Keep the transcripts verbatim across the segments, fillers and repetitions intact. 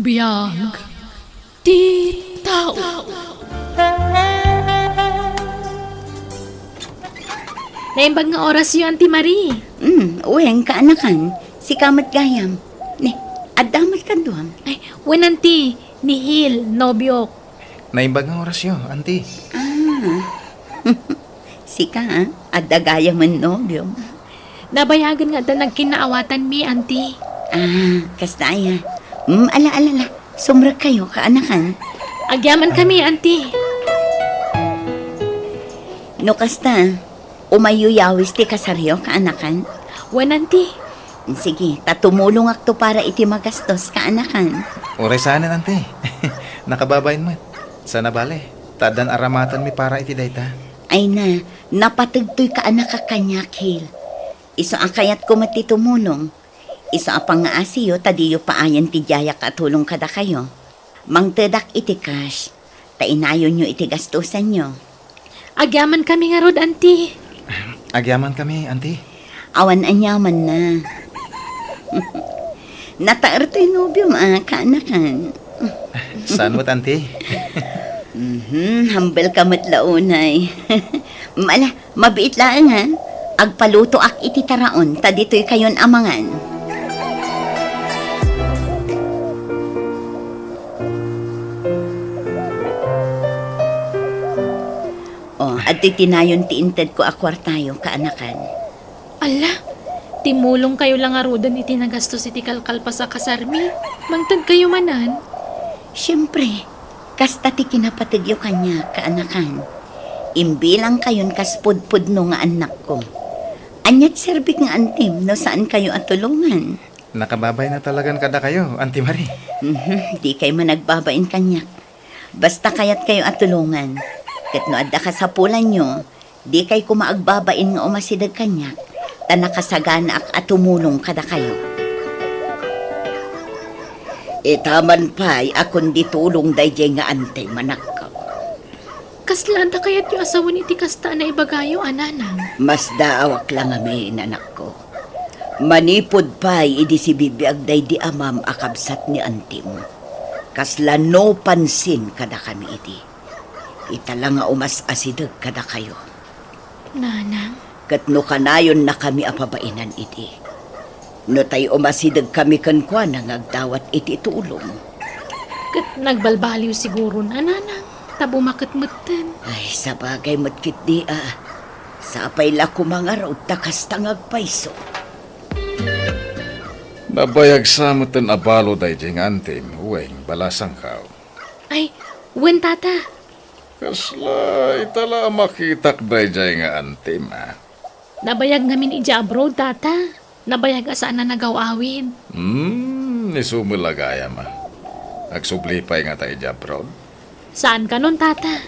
Biag ti tao. Naimbag nga orasyo, Auntie Marie. Hmm, wen, kaanakan. Sika met gayam. Ne, adda met kaduam. Ay, wen, Auntie. Ni Hil, nobiok. Naimbag nga orasyo, Auntie. Ah. Sika, ah? Adda gayam a nobiom. Nabayagen nga adda nagkinnaawatanmi, Auntie. Ah, kasta aya. Hmm, ala, ala, ala. Sumrekkayo, kaanakan. Agyamankami, Auntie. No kasta, umayyo yawis ti kasaryo, kaanakan. Wen, Auntie. Sige, ta tumulongakto para iti magastos, kaanakan. Uray saanen, Auntie. Nakababain met. Saan a bale, ta addan aramatenmi para iti dayta. Ay na, napategtoy kaanakak kaniak, Hil. Isu a kayatko met ti tumulong. Isu a pangngaasiyo ta diyo paayen ti diayak a tulong kadakayo. Mangtedak iti cash, ta inayonyo iti gastusanyo. Agyamankami ngarud, Auntie. Agyamankami, Auntie. Awan aniamanna. Nataer toy nobiom a, kaanakan. Saan met, Auntie? Mhm, humble ka met la unay. Ala, mabiit laeng, ha? Agpalutoak iti taraon, ta ditoy kayon a mangan. O, adtoy tinayon ti intedko a kuartayo, kaanakan. Ala, timulongkayo la ngaruden iti nagastos iti kalkalpas a kasarmi. Mangtedkayo manen? Siempre, kasta ti kinapategyo kaniak, kaanakan. Imbilangkayon kas pudpudno nga annakko. Ania ti serbik nga antim no saankayo a tulongan? Nakababain a talagan kadakayo, Auntie Marie. Mhm, dikay managbabain kaniak. Basta kayatkayo a tulongan. Ket no adda kasapulanyo, dikay koma agbabain nga umasideg kaniak, ta nakasaganaak a tumulong kadakayo. Ita man pay a kundi tulong daydiay nga antim, anakko. Kasla adda kayatyo a sawen iti kasta a naibagayo, a nanang? Masdaawak la ngamin, anakko. Manipud pay idi sibibiag daydi amam a kabsat ni antim, kasla no pansin kadakami idi. Ita la nga umas-asideg kadakayo. Nanang? Ket no kanayonnakami a pabainan idi, no tay umasidegkami kenkuana nga agdawat iti tulong. Ket nagbalbaliw siguron a, nanang, ta bumaket metten. Ay, sabagay met ketdi a. Sapay la koma ngarud ta kasta nga agpayso. Nabayag sa metten a balo daydiay nga antim, wen, balasangko. Ay, wen, tata. Kasla ita la a makitak daydiay nga antim, a? Nabayag ngamin idiay abroad, tata. Nabayag a saan a nagaw-awid. Hmm, isu met la gayam, a. Agsubli pay ngata idiay abroad? Saan kanon, tata?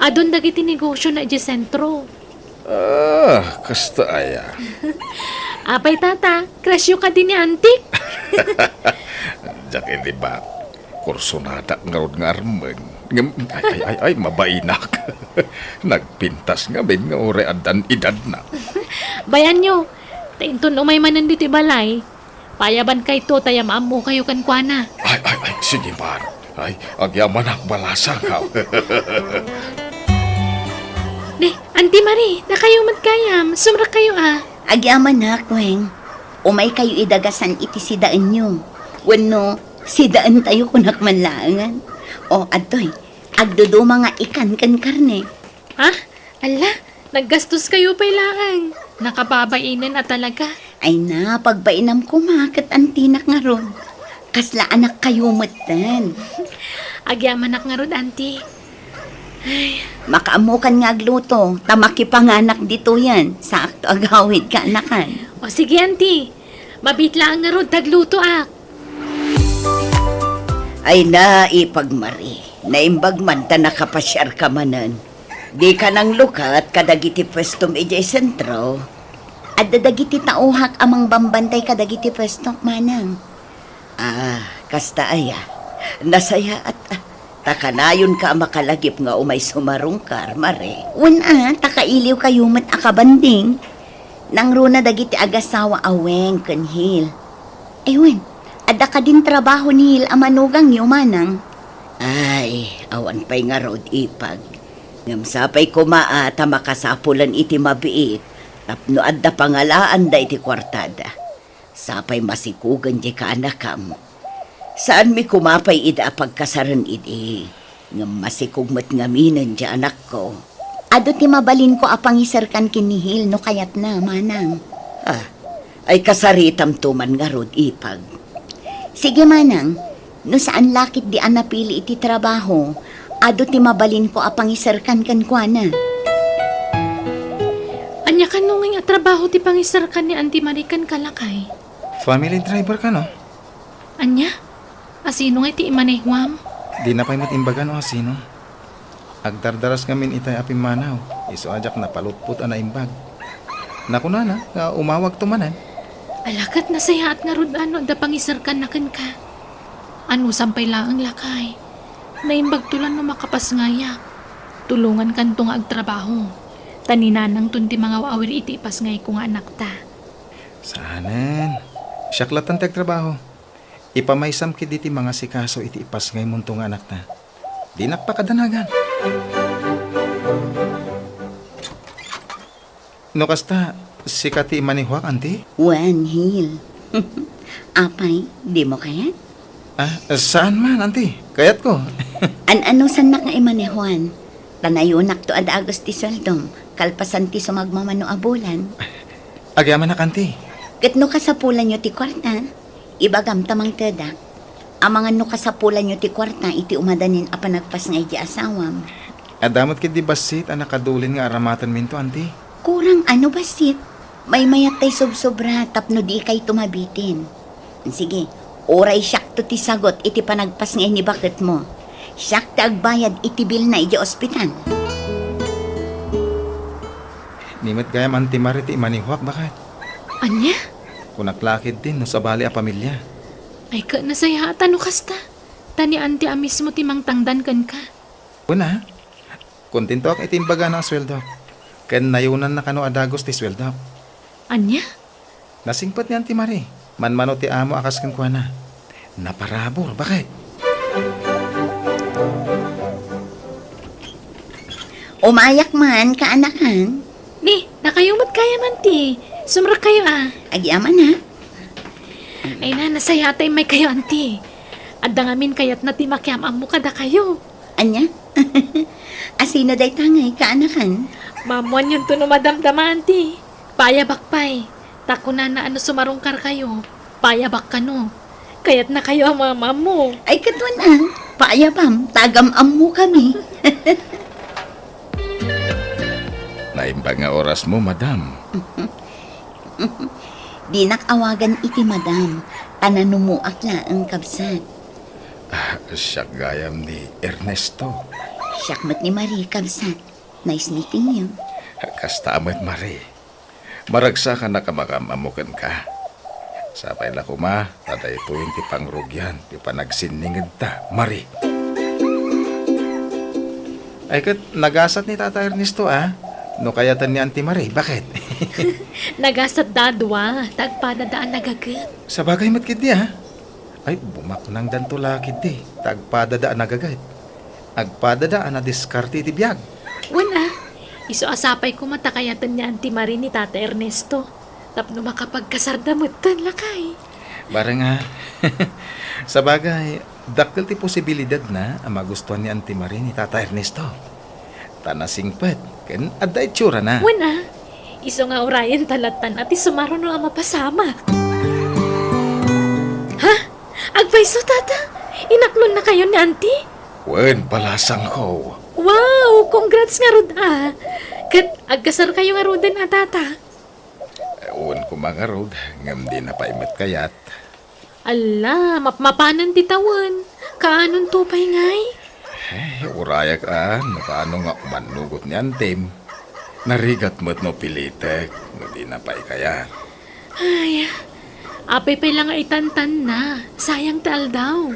Adun dagiti negosiona idiay sentro. Ah, kasta aya. Apay, tata, crushyo kadi ni antik? Diak idi ba, kursonadak ngarud nga armen. Ngem, ay, ay, ay, ay, mabainak. Nagpintas ngamin nga uray addan edadna. Bayanyo, ta inton umay manen ditoy balay, payabankayto ta yam-ammokayo kenkuana. Ay, ay, ay, sige man. Ay, agyamanak, balasangko. Ne, Auntie Marie, dakayo met gayam, sumrekkayo a. Agyamanak, Weng. Umaykayo idagasan iti sidaenyo. Wenno, sidaentayo kunak man laengen. O, adtoy, agduduma nga ikan ken karne. Ha? Ala, naggastoskayo pay laeng. Nakababainen a talaga. Ay na, pagbainam koma ket antinak ngarud. Kasla anakkayo metten. Agyamanak ngarud, anti. Ay. Makaammokan nga agluto, ta makipanganak ditoyen. Saakto agawid kaanakan. O sige, anti. Mabiit laeng ngarud ta aglutoak. Ay na, Ipag Marie, naimbag man ta nakapasiarka manen. Dika nanglukat kadagiti puestom idiay sentro. Adda dagiti tauhak a mangbambantay kadagiti puestok, manang. Ah, kasta aya. Nasayaat, ah. Ta kanayonka a makalagip nga umay sumarungkar, Marie. Wen a, ta kailiwkayo met a kabanding. Nangruna dagiti agasawa a Weng ken Hil. Ay wen, Adda kadin trabaho ni Hil a manugangyo, manang? Ay, awan pay ngarud, ipag. Ngem sapay koma a ta makasapulan iti mabiit tapno adda pangalaanda iti kuartada. Sapay masikugen diay kaanakam. Saanmi koma pay ida a pagkasaren idi, ngem masikog met ngaminen diay anakko. Adu ti mabalinko a pangiserkan ken ni Hil no kayatna, manang. Ah, ay kasaritamto man ngarud, ipag. Sige, manang, no saan la ketdi a napili iti trabaho, adu ti mabalinko a pangiserkan kenkuana. Ania kano ngay a trabaho ti pangiserkan ni Auntie Marie kenka, lakay? Family driver kano? Ania? Asino ngay ti imanehuam? Dina pay met imbaga no asino. Agdardaras ngamin itay a pimmanaw, isu a diak napalutpot a naimbag. Nakunana nga umawagto manen. Ala, ket nasayaat ngarud a no adda pangiserkanna kenka. Anusan pay laeng, lakay. Naimbagto la no makapasngayak. Tulongankanto nga agtrabaho. Ta ni nanangton ti mangaw-awir iti ipasngayko nga anakta. Saanen. Siak lattan ti agtrabaho. Ipamaysam ketdi ti mangasikaso iti ipasngaymonto nga anakta. Dinak pakadanagan. No kasta, sika ti imanehuak, Auntie? Wen, Hil. Apay, dimo kayat? Ah, saan man, Auntie? Kayatko. An-anusannak nga imanehuan? Ta nayonakto a dagus ti sueldom, kalpasan ti sumagmamano a bulan. Agyamanak, Auntie. Ket no kasapulanyo ti kuarta, ibagam ta mangtedak. Amangan no kasapulanyo ti kuarta iti umadanin a panagpasngay di asawam. Adda met ketdi bassit a nakadulin nga aramatenminto, Auntie. Kurang a no bassit? Maymayat tay sobsobra tapno dikayto mabitin. Sige, uray siakto ti sagut iti panagpasngay ni baketmo. Siak ti agbayad iti bilna idiay ospital. Ni met gayam, Auntie Marie, ti imanehuak, baket. Ania? Kunak la ketdin no sabali a pamilia. Ay, ket nasayaat a no kasta. Ta ni Auntie a mismo ti mangtangdan kenka. Kuna, kontentoak iti imbagana a sueldok. Ken nayonanna kano a dagus ti sueldok. Ania? Nasingpet ni Auntie Marie. Manmano ti amo a kas kenkuana. Naparabur, baket. Umayak man, kaanakan. Ni, dakayo met gayam, Auntie. Sumrekkayo a. Agyamanak. Ay na, nasayaat a immaykayo, Auntie. Adda ngamin kayatna ti makiam-ammo kadakayo. Ania? Asino dayta ngay, kaanakan? Maammoanyonto no madamdama, Auntie. Paayabak pay. Ta kunana a no sumarungkarkayo, paayabak kano. Kayatnakayo a maam-ammo. Ay, ket wen a, paayabam, ta agam-ammokami. Naimbag nga orasmo, madam. Dinak awagan iti madam, ta nanumoak laeng, kabsat. Ah, siak gayam ni Ernesto. Siak met ni Marie, kabsat. Nice meeting you. Kasta met, Marie. Maragsakanak a makam-ammo kenka. Sapay la koma, ta daytoyen ti pangrugian ti panagsinningedta, Marie. Ay ket, nagasat ni Tata Ernesto, a? No kayaten ni Auntie Marie, baket? Nagasatda a dua, ta agpadada a nagaget. Sabagay met ketdi, a? Ay, bumaknangdanto la ketdi, ta agpadada a nagaget. Agpadada a nadiskarte iti biag. Wen a, isu a sapay koma ta kayaten ni Auntie Marie ni Tata Ernesto. Tapno makapagkasarda metten, lakay. Bareng a, sabagay, dakkel ti posibilidadna a magustuan ni Auntie Marie ni Tata Ernesto. Ta nasingpet ken adda itsurana. Wen a, isu nga urayenta lattan a ti sumaruno a mapasamak. Ha? Agpayso, Tata? Inaklonnakayon ni Auntie? Wen, balasangko. Wow! Congrats ngarud a. Ket agkasarkayo ngaruden a, Tata? Wen koma ngarud, ngem dina pay met kayat. Alla, mapmapanen ti tawen. Kaanonto pay ngay? Eh, urayak a, no kaano nga umannugot ni Antim. Narigat met no pilitek, no dina pay kayat. Ay, apay pay la nga itantanna, sayang ti aldaw.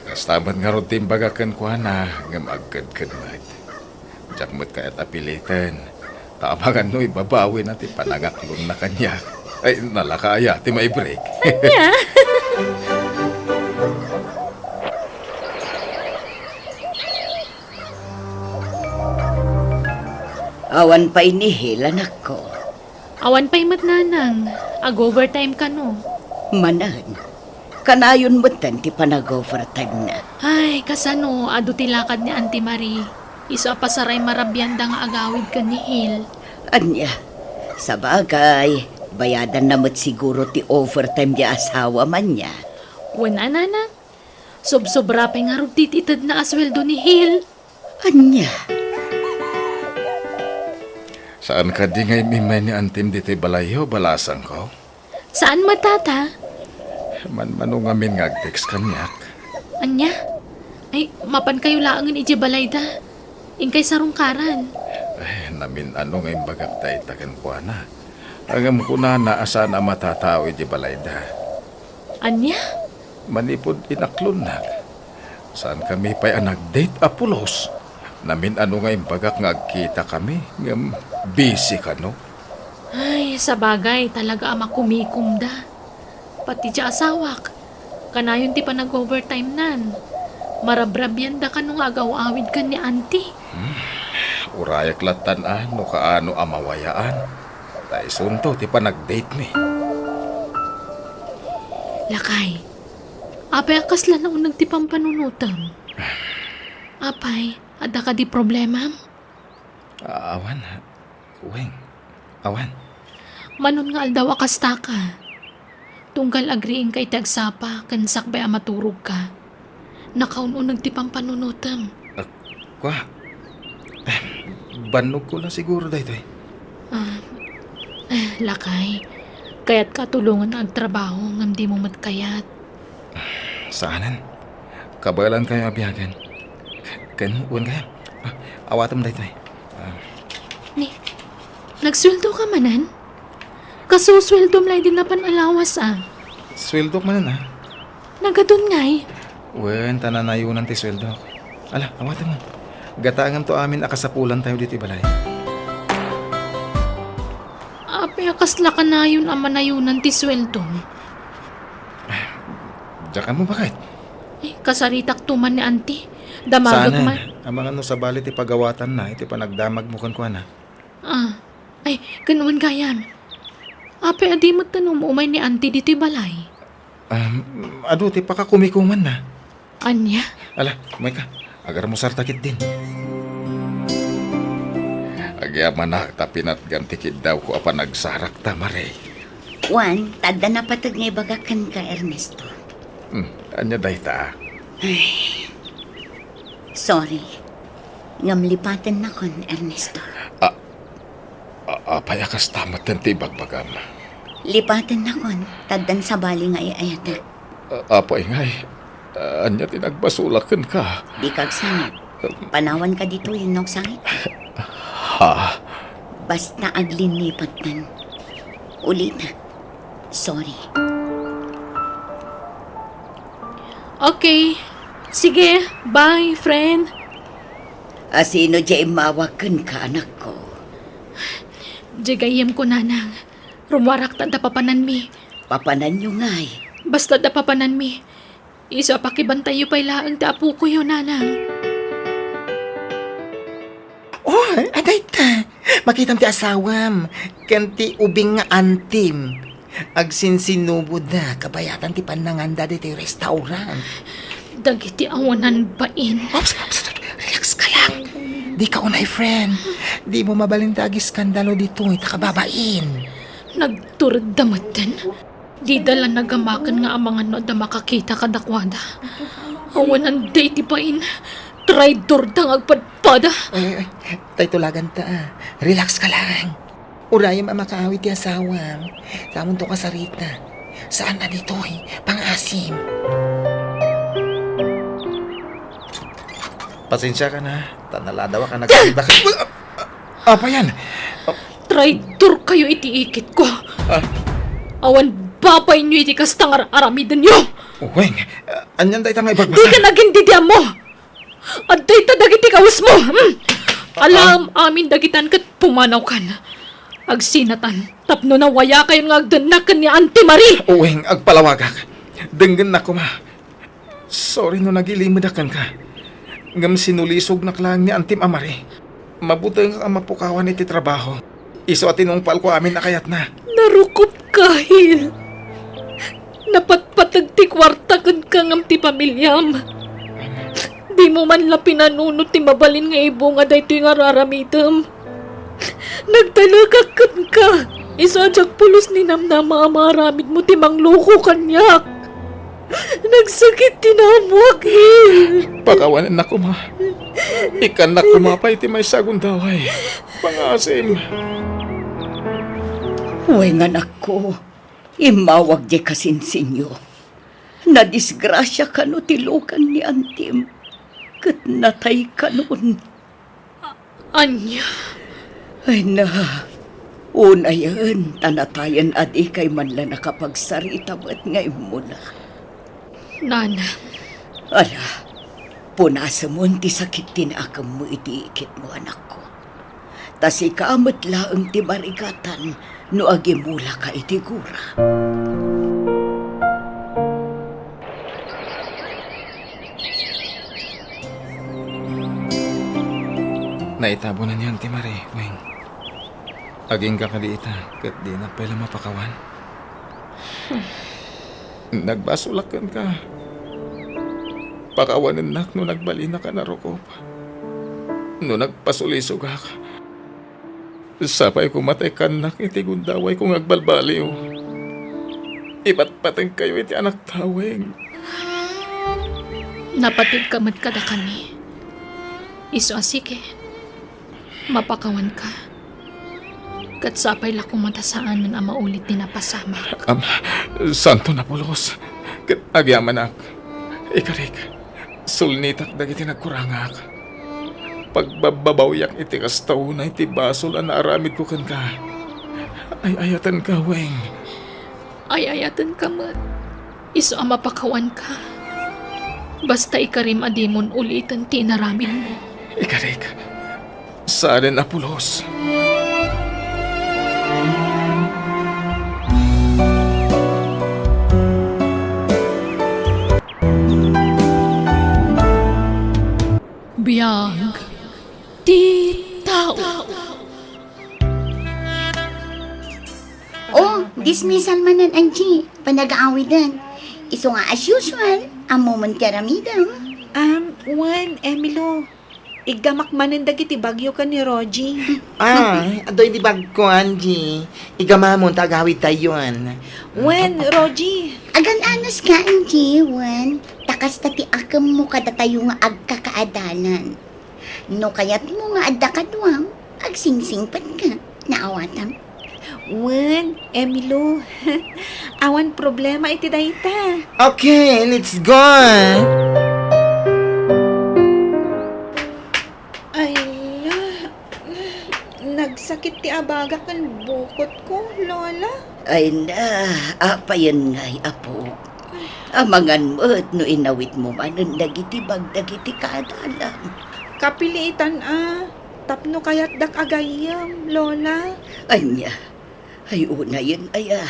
Kasta met ngarud ti imbagak kenkuana, ngem agkedked met. Diak met kayat a piliten. Ta amangan no ibabawina ti panangaklonna kaniak. Ay, nalaka aya ti maibreak. Ania? Awan pay ni Hil, anakko. Awan pay met, nanang. Ag-overtime kano? Manen. Kanayon metten ti panag-overtime na. Ay, kasano, adu ti lakad ni Auntie Marie. Isu a pasaray marabianda nga agawid ken ni Hil. Ania, sabagay, bayadanna met siguro ti overtime ti asawa man niya. Wen a, nanang. Sobsobra pay ngarud ti itedna a sueldo ni Hil. Ania? Saan kadi nga im-immay ni Antim ditoy balayyo, balasangko? Saan met, Tata. Manmano ngamin nga ag-text kaniak. Ania? Ay, mapankayo laengen idiay balayda. Inkay sarungkaran. Ay, namin-ano nga imbagak dayta kenkuana. Ngem kunana a saan a matatao idiay balayda. Ania? Manipud inaklonnak, saankami pay a nag-date a pulos. Namin-ano nga imbagak nga agkitakami, ngem busy kano. Ay, sabagay, talaga a makumikomda. Pati ti asawak, kanayon ti panag-overtime nan. Marabrabianda kano nga agaw-awid ken ni Auntie. Hmm, urayak lattan a no kaano a mawayaan. Ta isunto ti panag-date mi. Lakay, apay a kasla nauneg ti pampanunotem? Apay, adda kadi problemam? A-, awan. Weng, awan. Manon nga aldaw a kastaka. Tunggal agriingka iti agsapa ken sakbay a maturogka, nakaun-uneg ti pampanunotem. Ah, kua? Eh, bannogko la siguro daytoy. Ah, eh, lakay, kayatka a tulongan nga agtrabaho ngem dimo met kayat. Saanen. Kabaelankayo a biagen. Ken, wen kaya? Ah, awatem daytoy. Ah. Ni, nagsueldoka manen? Kasu sueldom la idi napan alawas, a. Sueldok manen, a. Nagadun ngay? Wen, ta nanayonan ti sueldok. Ala, awatem man. Gataenganto amin a kasapulantayo ditoy balay. Apay a kasla kanayon a manayonan ti sueldom? Diak ammo baket. Eh, kasaritakto man ni Auntie. Damagek man. Saanen, amangan no sabali ti pagawatanna iti panagdamagmo kenkuana. Ah, ay, ken wen gayam. Apay a di met ta um-umay ni Auntie ditoy balay? Um, adu ti pakakumikumanna. Ania? Ala, umayka. Agarmusarta ketdin. Agyamanak ta pinatgam ti kiddawko a panagsarakta, Mare. Wen, ta adda napateg nga ibagak kenka, Ernesto. Hmm, ania dayta? Ay, sorry. Ngem lipatennakon, Ernesto. A-, a-, apay a kasta metten ti ibagbagam? Lipatennakon, ta addan sabali nga ay-ayatek. A-, apay ngay? Ania ti nagbasolak kenka? Dika agsangit. Panawanka ditoy wenno agsangit? Ha? Basta aglinnipattan. Ulitek. Sorry. Okay. Sige, bye, friend. A, sino diay immawag kenka, anakko? Diay gayyemko, nanang. Rummuarak ta adda papananmi. Papananyo ngay? Basta adda papananmi. Isu a pakibantayyo pay laeng ti apokoyo, nanang. Oh, adayta. Makitam ti asawam ken ti ubing nga antim. Agsinsinuboda kabayatan ti pannanganda ditoy restaurant. Dagiti awanan bain. Ops, ops, ops, relax ka lang. Dika unay, friend. Dimo mabalin ta agiskandalo ditoy ta kababain. Nagturedda metten. Dida la nagamaken nga amangan no adda makakita kadakuada. Awanan daydi bain. Traidorda nga agpadpada. Ay, ay, ay. Tay tulaganta, a. Relax ka lang. Urayem a makaawid ti asawam. Samonto kasarita. Saan a ditoy. Pangaasim. Pasensiakan, a. Ta naladaw a nagkakita ka. Apa yan? Traidorkayo iti ikitko. Ah. Awan babainyo iti kasta nga ar-aramidenyo. Weng, anian dayta nga ibagbasa? Dika nagindidiammo. Adda ita dagiti kawesmo. Hmm. Alam amin dagitan ket pumanawkan. Agsinatan tapno nawayakayon nga agdennak ken ni Auntie Marie. Weng, agpalawagak. Denggennak koma. Sorry no nagilimedak kenka. Ngem sinulisognak laeng ni Antim a Marie. Mabutengak a mapukawan iti trabaho. Isu a tinungpalko amin a kayatna. Narukopka, Hil. Napatpateg ti kuarta kenka ngem ti pamiliam. Dimo man la pinanuno ti mabalin nga ibunga daytoy nga ar-aramidem. Nagtalekak kenka. Isu a diak pulos ninamnama a maaramidmo ti mangloko kaniak. Nagsakit ti naammoak, Hil. Pakawanennak koma. Ikkannak koma pay ti maysa a gundaway. Pangaasim. Wen, anakko, immawag diay kasinsinyo. Nadisgrasia kano ti lukan ni antim, ket natay kanon. Ania? Ay na, unayen ta natayen a dikay man la nakapagsarita met nga immuna. Nana. Ala, punasemon ti sakit ti naakemmo iti ikitmo, anakko. Ta sika met laeng ti marigatan no agimulaka iti gura. Naitabonan yan ti Mari, Weng. Agingga kadi ita, ket dinak pay la mapakawan. Nagbasolak kenka. Pakawanennak no nagbalinaka a narukop. No nagpasulisogak. Sapay koma ta ikkannak iti gundawayko nga agbalbaliw. Ipatpatengkayo iti anakta, Weng. Napategka met kadakami. Isu a sige, mapakawanka. Ket sapay la koma ta saanen a maulit ti napasamak. Am, santo napulos. Ket agyamanak. Ikarik, sulnitak dagiti nagkurangak. Pagbabbabawiak iti kasta unay ti basol a naaramidko kenka. Ay-ayatenka, Weng. Ay-ayatenka met. Isu a mapakawanka. Basta ikarim a dimon uliten ti inaramidmo. Ikarik, saanen a pulos. Biag ti tao. Oh, dismissal manen, Angie. Panagaawiden. Isu nga as usual, ammomon ti aramidem. Um, wen, Emilo. Iggamak manen dagiti bagyo ken ni Rogie. Ah, adu idi bagko, Angie. Iggamamon ta agawidtayon. Wen, Rogie. Agan-anas ka, Angie, wen. Ta kasta ti akemmo kadatayo nga agkakaadalan. No kayatmo nga adda kaduam, agsingsingpet ka. Naawatam? Wen, Emilo. Awan problema iti dayta. Okay, let's go! Ay, la. Nagsakit ti abaga ken bukotko, Lola. Ay na, apayen ngay, apok. Amangan met no inawitmo manen dagiti bag dagiti kaadalam. Kapilitan a, tapno kayatdak a gayyem, Lola. Ania? Ay, unayen aya.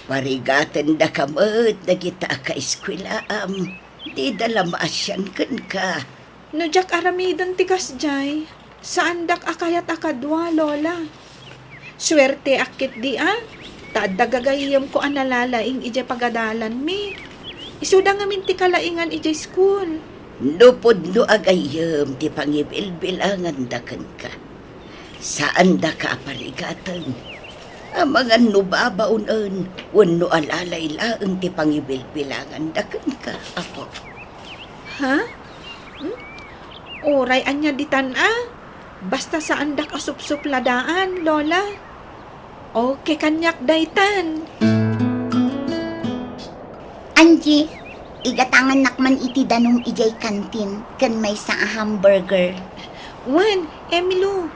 Parigatendaka met dagita a kaeskuelaam. Dida la maasian kenka. No diak aramiden ti kasdiay, saandak a kayat a kadua, Lola. Suerteak ketdi a, ta adda gagayyemko a nalalaing idiay pagadalanmi. Isuda ngamin ti kalaingan idiay school. No pudno a gayyem ti pangibilbilanganda kenka, saandaka a parigaten. Amangan no babaonen wenno alalay laeng ti pangibilbilanganda kenka, apo. Ha? Hmm? Uray ania ditan a? Basta saandak a supsupladaan, Lola. Okay kaniak daytan. Angie, igatangannak man iti danum idiay kantin ken maysa a hamburger. Wen, Emilo.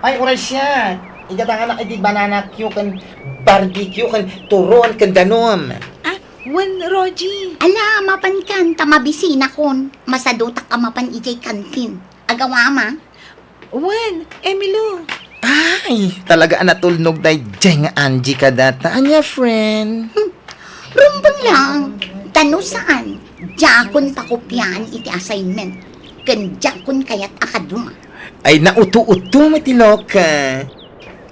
Ay, uray siak. Igatangannak iti banana cue ken barbecue ken turon ken danum. Ah, wen, Rogie. Ala, mapankan ta mabisinakon. Masadutak a mapan idiay kantin. Agawam a? Wen, Emilo. Ay, talaga a natulnog daydiay nga Angie kadata. Ania, friend? Hmm. Rumbeng lang. Ta no saan, diakon pakopiaan iti assignment. Ken diakon kayat a kadua. Ay, nauto-uto met ti loka.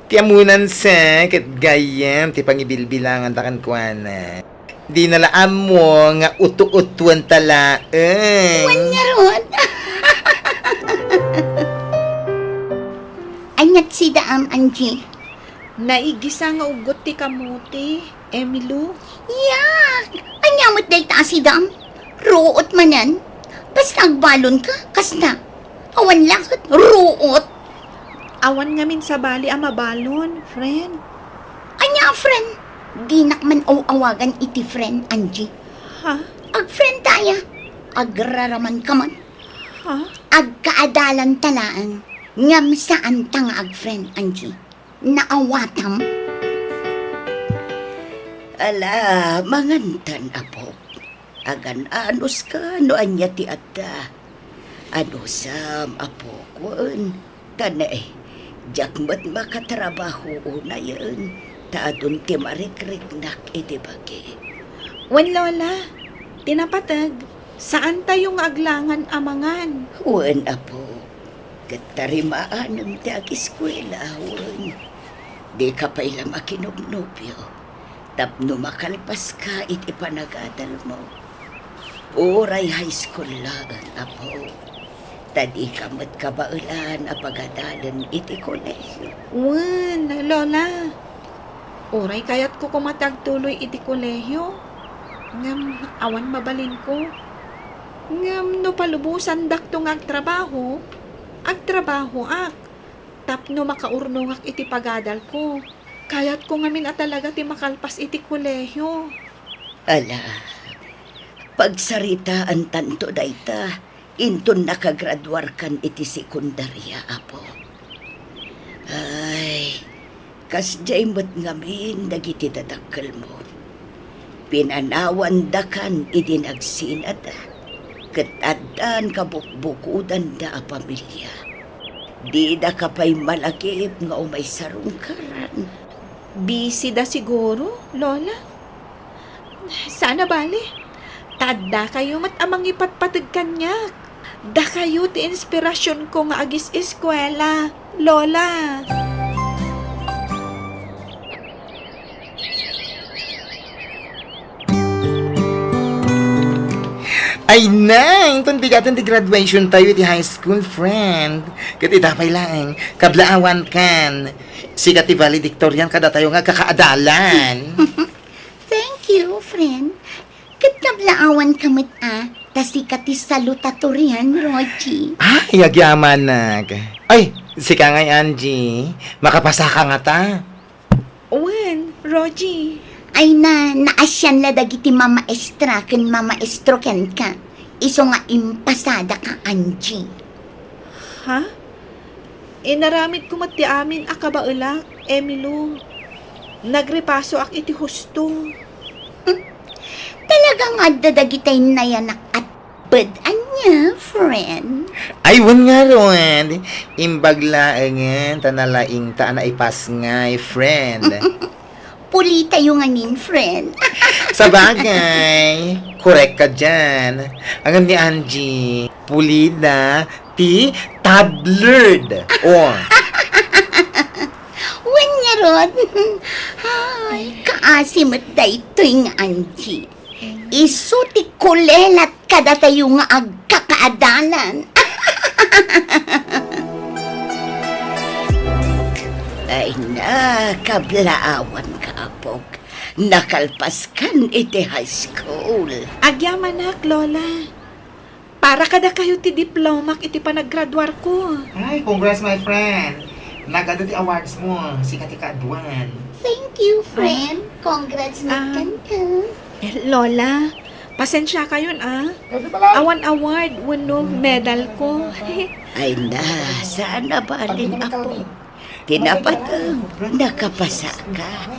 Ti ammonan sa, ket gayyem ti pangibilbilanganda kenkuana. Dina la ammo nga uto-utuanta laeng. Wen ngarud. Aniat sidaam, Angie? Naigisa nga uggot ti kamote, Emilio. Yak! Ania met dayta a sidaam? Ruot manen? Basta agbalonka, kasta. Awan la ket ruot. Awan ngamin sabali a mabalon, friend. Ania a friend? Dinak man aw-awagan iti friend, Angie. Ha? Ag-friend taya. Agraraman ka man. Ha? Agkaadalanta laeng. Ngem saanta nga ag-friend, Angie. Naawatam? Ala, mangantan, apok. Agan-anuska no ania ti adda. Anusam, apok, wen. Ta ne, diak met makatrabaho unayen, ta adun ti marikriknak iti bagi. Wen, Lola, ti napateg, saantayo nga aglangan a mangan. Wen, apok. Ket tarimaanem ti agiskuela, wen. Dika pay la makinobnobio tapno makalpaska iti panagadalmo. Uray high school laeng, apo. Ta dika met kabaelan a pagadalen iti kolehio. Wen, Lola. Uray kayatko koma ti agtuloy iti kolehio. Ngem awan mabalinko. Ngem no palubosandakto nga agtrabaho, agtrabahoak tapno makaurnongak iti pagadalko. Kayatko ngamin a talaga ti makalpas iti kolehio. Ala, pagsaritaantanto dayta inton nakagraduarkan iti sekundaria, apo. Ay, kasdiay met ngamin dagiti dadakkelmo. Pinanawandakan idi nagsinada, ket addan kabukbukudanda a pamilia. Didaka pay malagip nga umay sarungkaran. Busy da siguro, Lola? Saan a bale. Ta addakayo met a mangipatpateg kaniak. Dakayo ti inspirasionko nga agis-eskuela, Lola. Ay na, inton bigaten ti graduation tayo iti high school, friend. Ket ita pay laeng, kablaawankan. Sika ti valedictorian kadatayo nga agkakaadalan. Thank you, friend. Ket kablaawanka met a, ta sika ti salutatorian, Rogie. Ay, agyamanak. Ay, sika ngay, Angie. Makapasaka ngata. Wen, Rogie. Ay na, naasian la dagiti mamaestra ken mamaestro kenka. Isu nga impasadaka, Angie. Ha? Inaramidko met ti amin a kabaelak, Emilio. Nagrepasoak iti husto. Talaga nga adda dagitay nayanak a tped ania, friend? Ay, wen ngarud. Imbag laengen ta nalaingta a naipasngay, friend. Pulitayo ngamin, friend. Sabagay, korek ka dian. Ngem ni Angie, pulida ti toddlered. Oh. Wen ngarud. Ay, kaasi met daytoy nga Angie. Isu ti kulelat kadatayo nga agkakaadalan. Ay na, kablaawanka, apok. Nakalpaskan iti high school. Agyamanak, Lola. Para kadakayo ti diplomak iti panaggraduarko. Ay, congrats, my friend. Nagadu ti awards mo, sika ti kaaduan. Thank you, friend. Congrats met kenka. Eh, Lola, pasensiakayon, a. Awan award wenno medalko. Ay na, saan a bale, apo. Ti napateg, nakapasaka.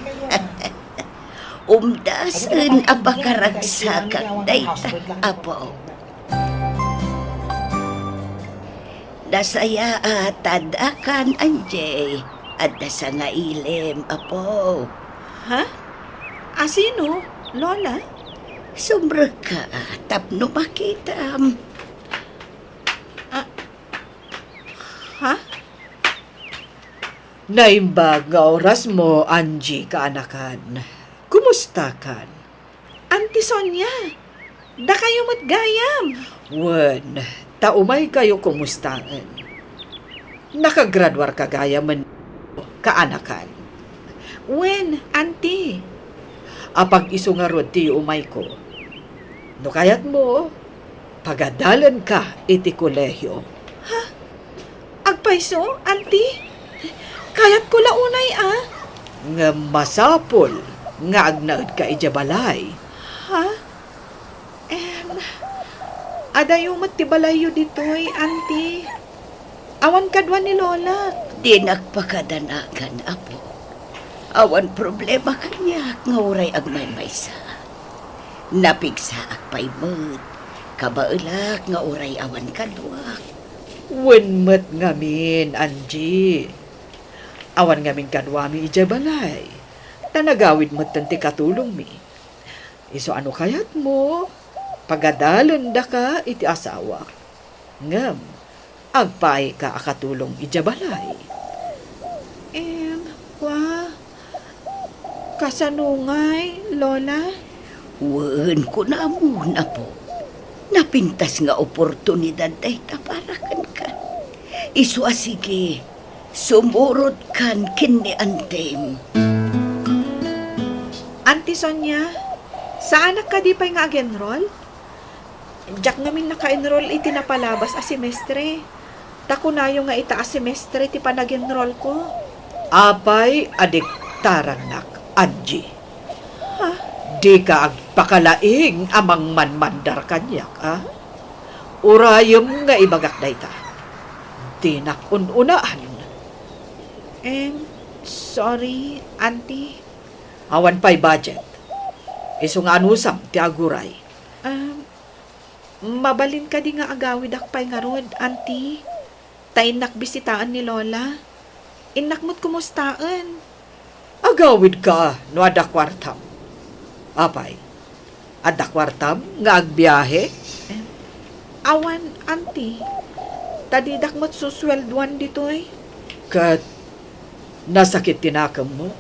Umdasen a pakaragsakak dayta, apo. Nasayaat ta addakan, Angie. Adda sangailem, apo. Ha? Asino, Lola? Sumrekka tapno makitam. Ah, ha? Naimbag nga orasmo, Angie, kaanakan. Kumustakan? Auntie Sonia, dakayo met gayam. Wen, ta umaykayo kumustaen. Nakagraduarka gayamen, kaanakan? Wen, Auntie. Apag-isu ngarud ti umayko. No kayatmo, pagadalenka iti kolehio. Ha? Agpayso, Auntie? Kayatko la unay a. Ngem masapul nga agnaedka idiay balay. Ha? Em, adayo met ti balayyo ditoy, Auntie. Awan kadua ni Lola. Dinak pakadanagan, Apo. Awan problema kaniak nga uray agmaymaysa. Napigsaak pay met, kabaelak nga uray awan kaduak. Wen met ngamin, Angie. Awan ngamin kaduami idiay balay, ta nagawid metten ti katulongmi. Isu a no kayatmo, pagadalendaka iti asawak. Ngem, agpaayka a katulong idiay balay. Em, kua, kasano ngay, Lola? Wen, kunamon, Apo. Napintas nga oportunidad dayta para kenka. Isu a sige, sumurodkan ken ni Antim. Auntie Sonia, saanak kadi pay nga ag-enroll? Diak ngamin naka-enroll iti napalabas a semestre. Ta kunayo nga ita a semestre ti panag-enrollko. Apay a diktarannak, Angie? Ha? Dika agpakalaing a mangmanmandar kaniak, a? Urayem nga ibagak dayta. Dinak un-unaan. Em, sorry, Auntie. Awan pay budget. Isu nga anusam ti aguray. Em, Mabalin kadi nga agawidak pay ngarud, Auntie? Ta innak bisitaen ni Lola. Innak met kumustaen. Agawidka no adda kuartam. Apay, adda kuartam nga agbiahe? Eh, awan, Auntie. Ta didak met susueldoan ditoy. Ket nasakit ti nakemmo?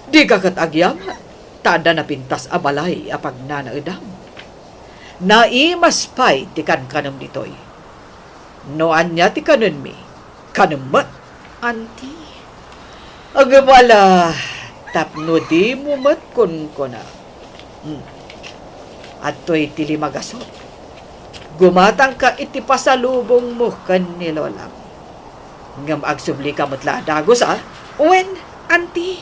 Dika ket agyaman, ta adda napintas a balay a pagnanaedam. Naimas pay ti kankanem ditoy. No ania ti kanenmi, kanem met. Auntie. Agabala, tapno dimo met kunkuna. Hmm. Adtoy ti lima gasut. Gumatangka iti pasalubongmo ken ni Lolam. Ngem agsublika met la a dagus, a? Wen, Auntie.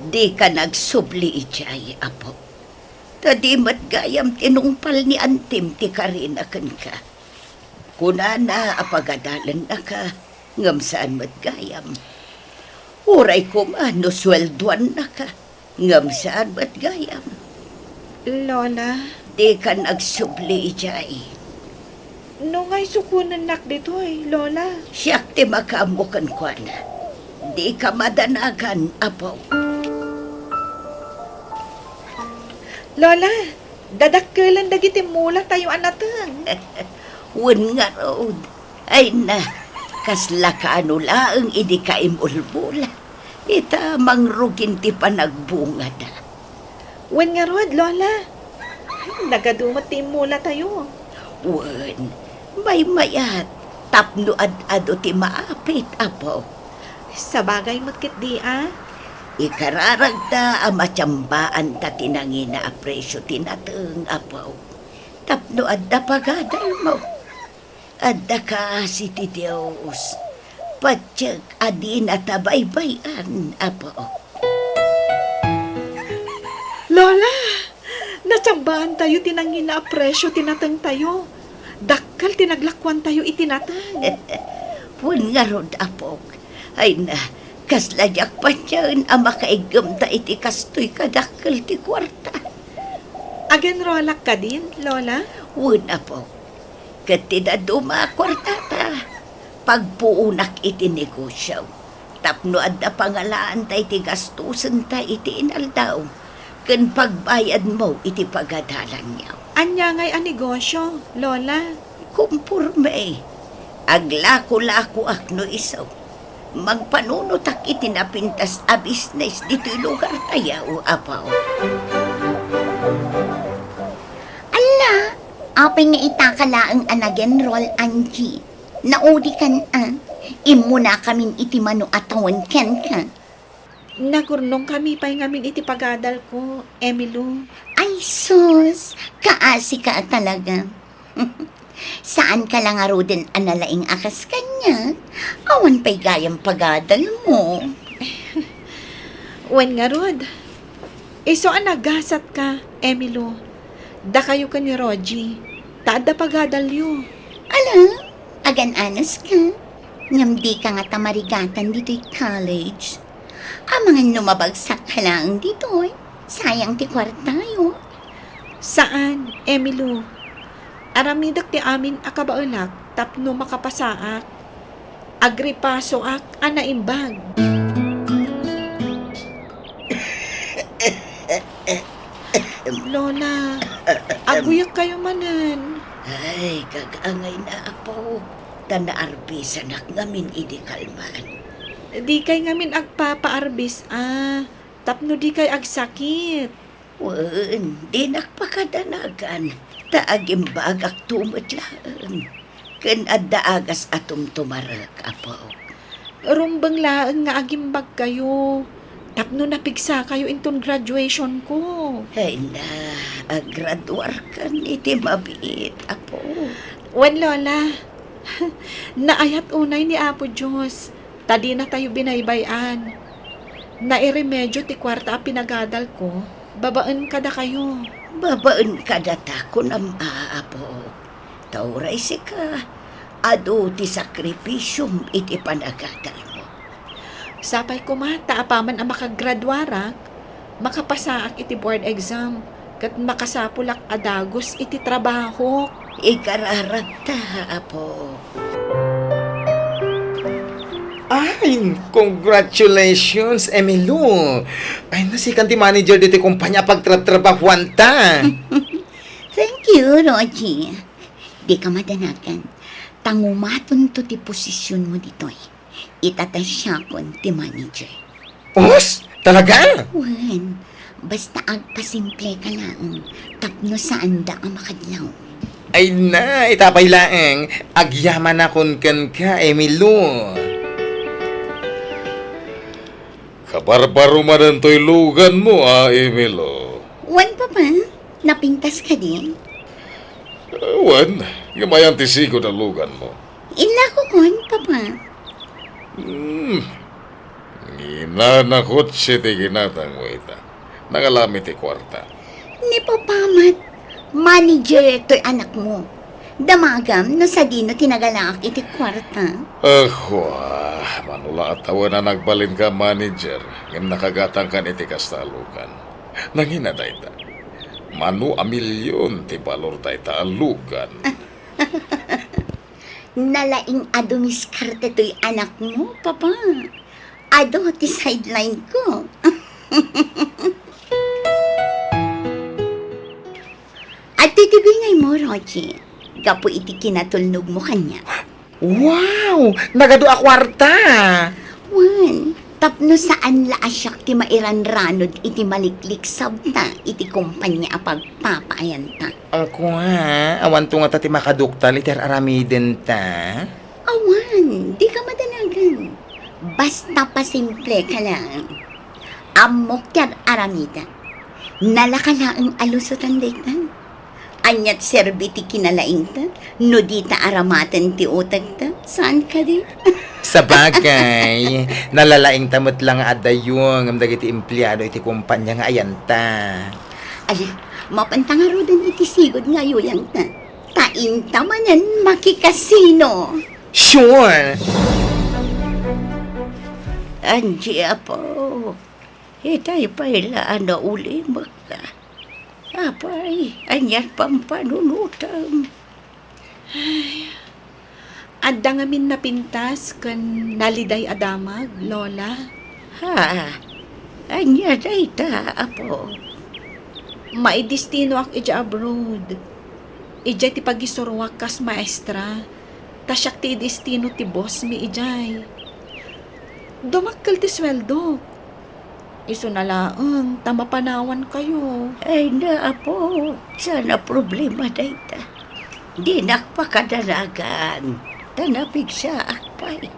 Dika agsubli idiay, Apo. Ta di met gayam tinungpal ni Antim ti karina kenka. Kunana a pagadalennaka, ngem saan met gayam. Uray koma no sueldoannaka, ngem saan met gayam. Lola. Dika agsubli idiay. No ngay sukonennak ditoy, Lola? Siak ti makaammo kenkuana. Dika madanagan, Apo. Lola, dadakkelen dagiti mulatayo a nateng. Wen ngarud, ay na, kasla kaano laeng idi kaimulmula. Ita mangrugin ti panagbungada. Wen ngarud, Lola. Ay, nagadu met ti immulatayo. Wen, maymayat, tapno ad-adu ti maapit, Apo. Sabagay met ketdi a. Ikararagta a matiambaanta ti nangina a presio ti nateng, Apo. Tapno adda pagadalmo. Adda kaasi ti Dios. Patiek a dinata baybay-an, Apo. Lola, natiambaantayo ti nangina a presio ti natengtayo. Dakkel ti naglakuantayo iti nateng. Wen ngarud, Apok. Ay na, kasla diak patien a makaiggemta iti kastoy kadakkel ti kuarta. Agenrolak kadin, Lola? Wen, Apok. Ket ti dadduma a kuartata, pagpuonak iti negosio, tapno adda pangalaanta iti gastosenta iti inaldaw, ken pagbayadmo iti pagadalanyo. Ania ngay a negosio, Lola? Kumporme. Aglako-lakoak no isu. Magpanunotak iti napintas a bisnes ditoy lugartayo, Apo. Alla, apay nga itaka laeng a nag-enroll, Angie? Naudikan a. Immunakamin iti mano a tawen kenka. Nagurnongkami pay ngamin iti pagadalko, Emilou. Ay sus, kaasika a talaga. Saanka la ngaruden a nalaing a kas kaniak? Awan pay gayam pagadalmo. Wen ngarud, isu a nagasatka, Emilou. Dakayo ken ni Rogie, ta adda pagadalyo. Ala, agan-anuska. Ngem dika ngata marigatan ditoy college. Amangan no mabagsak ka laeng ditoy, sayang ti kuartayo. Saan, Emilou. Aramidek ti amin a kabaelak tapno makapasaak. Agripasoak a naimbag. Lola, aguyekkayo manen. Ay, gagangayna, Apo, ta naarbisanak ngamin idi kalman. Dikay ngamin agpapaarbis a, tapno dikay agsakit. Wen, dinak pakadanagan, ta agimbagakto met laeng. Ken adda agas a tumtumarek, Apo. Rumbeng laeng nga agimbagkayo tapno napigsakayo inton graduationko. Ay na, agraduarkan iti mabiit, Apo. Wen, Lola, naayat unay ni Apo Dios, ta dinatayo binaybay-an. Nairemedio ti kuarta a pinagadalko babaen kadakayo. Babaen kadata, kunam a, Apo. Ta uray sika, adu ti sakripisiom iti panagadalmo. Sapay koma ta apaman a makagraduarak, makapasaak iti board exam, ket makasapulak a dagus iti trabahok. Ikararagta, Apo. Ay, congratulations, Emilou! Ay, nasikan ti manager ditoy kumpanya a pagtratrabahuanta. Thank you, Rogie. Dika madanagan. Ta ngumatonto ti posisionmo ditoy. Ita ta siakon ti manager. Us? Talaga? Wen, basta agpasimple ka laeng tapno saanda a makadlaw. Ay na, ita pay laeng, agyamanakon kenka, Emilou. Kabarbaro manen toy luganmo, a, Emilou. Wen, Papa, napintas kadi? Eh, wen, ngem ayan ti sigud a luganmo? Inlakokon, Papa. Hmm. Nginanakotsi ti ginatangmo ita. Nangalami ti kuarta. Ni Papa met, manager toy anakmo. Damagam no sadino ti nagalaak iti kuarta. Ahua, mano la a tawen a nagbalinka a manager, ngem nakagatangkan iti kasta a lugan. Nangina dayta. Mano a milion ti balor dayta a lugan. Nalaing a dumiskarte toy anakmo, Papa. Adu ti sideline ko. Adtoy ti bingaymo, Rogie, gapu iti kinatulnogmo kaniak. Wow! Nagadu a kuarta! Wen, tapno saan la a siak ti mairanranod iti malikliksabta iti kompania a pagpapaayanta. Ako, ha? Awanto ngata ti makaduktal iti ar-aramidenta? Awan, dika madanagan. Basta pasimple ka laeng. Ammok ti ar-aramidek. Nalaka laeng a lusotan dayta. Ania ti serbi ti kinalaingta no dita aramaten ti utegta? Saan kadi? Sabagay, nalalaingta met la nga adayo ngem dagiti empleado iti kompania nga ayanta. Ay, mapanta ngaruden iti sigud nga ayuyangta. Ta inta manen makikasino. Sure! Angie, Apo, itay pay la a naulimekka. Apay, anian pampanunotem? Ay, adda ngamin napintas ken naliday a damag, Lola. Ha? Ania dayta, Apo? Maidestinoak idiay abroad. Idiay ti pagisuroak kas maestra. Ta siak ti idestino ti boss mi idiay. Dumakkel ti sueldo. Isuna laeng ta mapanawankayo. Ay na, apo, saan a problema dayta. Dinak pakadanagan, ta napigsaak pay.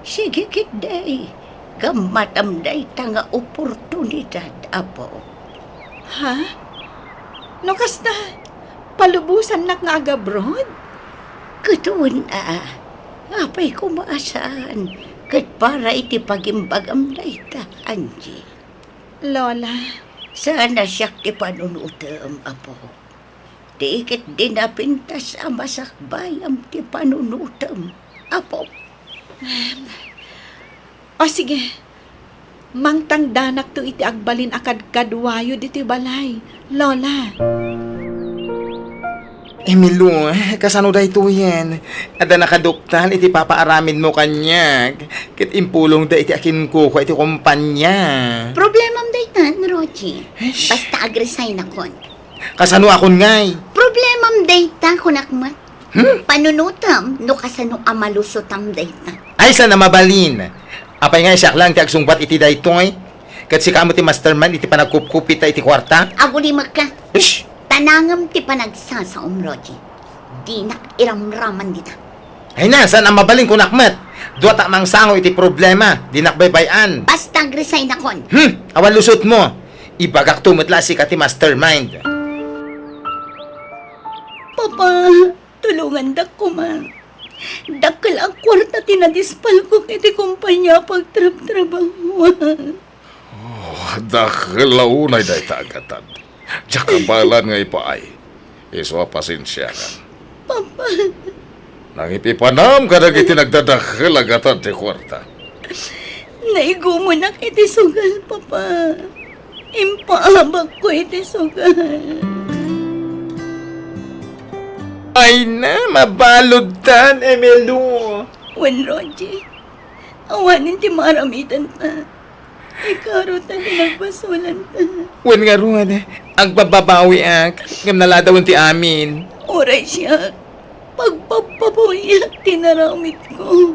Sige ketdi, gammatam dayta nga oportunidad, apo. Ha? No kasta, palubosannak nga agabroad? Ket wen a, apay koma a saan, ket para iti pagimbagam dayta, Angie. Lola. Saan a siak ti panunotem, apo. Ti ketdi napintas a masakbayam ti panunotem, apo. Em, o sige, mangtangdanakto iti agbalin a kadkaduayo ditoy balay, Lola. Emilio, kasano daytoyen? Adda nakaduktal iti papaaramidmo kaniak, ket impulongda iti akinkukua iti kompania. Problemam daytan, Rogie. Eish. Basta agresign akon. Kasano akon ngay? Problemam dayta, kunak met. Hmm? Panunotam no kasano a malusotam dayta. Ay, saan a mabalin. Apay nga siak lang ti agsungbat iti daytoy? Ket sika met ti mastermind iti panagkupkupita iti kuarta? Agulimek ka. Ish! Tanangem ti panagsasaom, Rogie. Dinak iramraman dita. Ay na, saan a mabalin, kunak met. Dua ta mangsango iti problema, dinak baybay-an. Basta agresign akon. Hmm, awan lusotmo. Ibagakto met la a sika ti mastermind. Papa, tulongandak koma. Dakkel a kuarta ti nadispalkok iti kompania a pagtrabtrabahuan. Oh, dakkel a unay dayta a gatad. Diak kabaelan nga ipaay. Isu a pasensiakan. Papa. Nangipipanam kadagiti nagdadakkel a gatad ti kuarta. Naigumonak iti sugal, Papa. Impaabakko iti sugal. Ay na, mabaludtan, Emilio. Wen, Rogie, awanen ti maaramidanta. Ikaruta ti nagbasolanta. Wen ngarud, agbababawiak, ngem naladawen ti amin. Uray siak, pagpagbabawiak ti naramidko.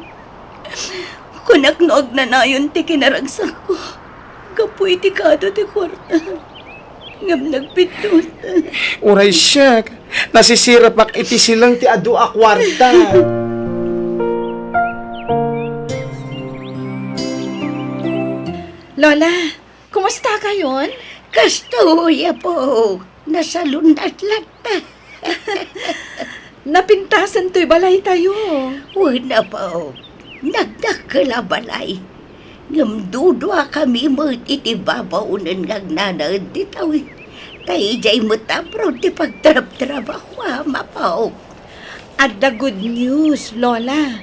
Kunak no agnanayon ti kinaragsakko gapu iti kaadu ti kuarta. Ngem nagbiddut. Uray siak, nasisirapak iti sileng ti adu a kuarta. Lola, kumusta kayon? Kastoy, apo. Nasalun-at latta. Napintasen toy balaytayo. Wen, apo. Nagdakkel a balay. Ngem duduakami met iti babaonen nga agnanaed ditoy. Ta idiay met abroad ti pagtrabtrabahuam, apo. Adda good news, Lola.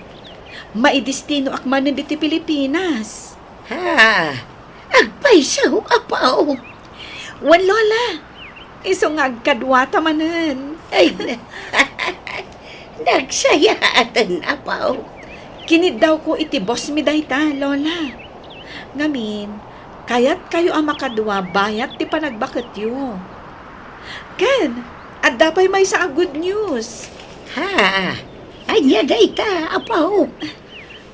Maidestinoak manen ditoy Pilipinas. Ha? Agpayso, apo. Wen, Lola. Isu nga agkaduata manen. Ay, na-, nagsayaaten, apo. Kiniddawko iti boss mi dayta, Lola. Ngamin, kayatkayo a makadua bayat ti panagbaketyo. Ken, adda pay maysa a good news. Ha? Ania dayta, apo?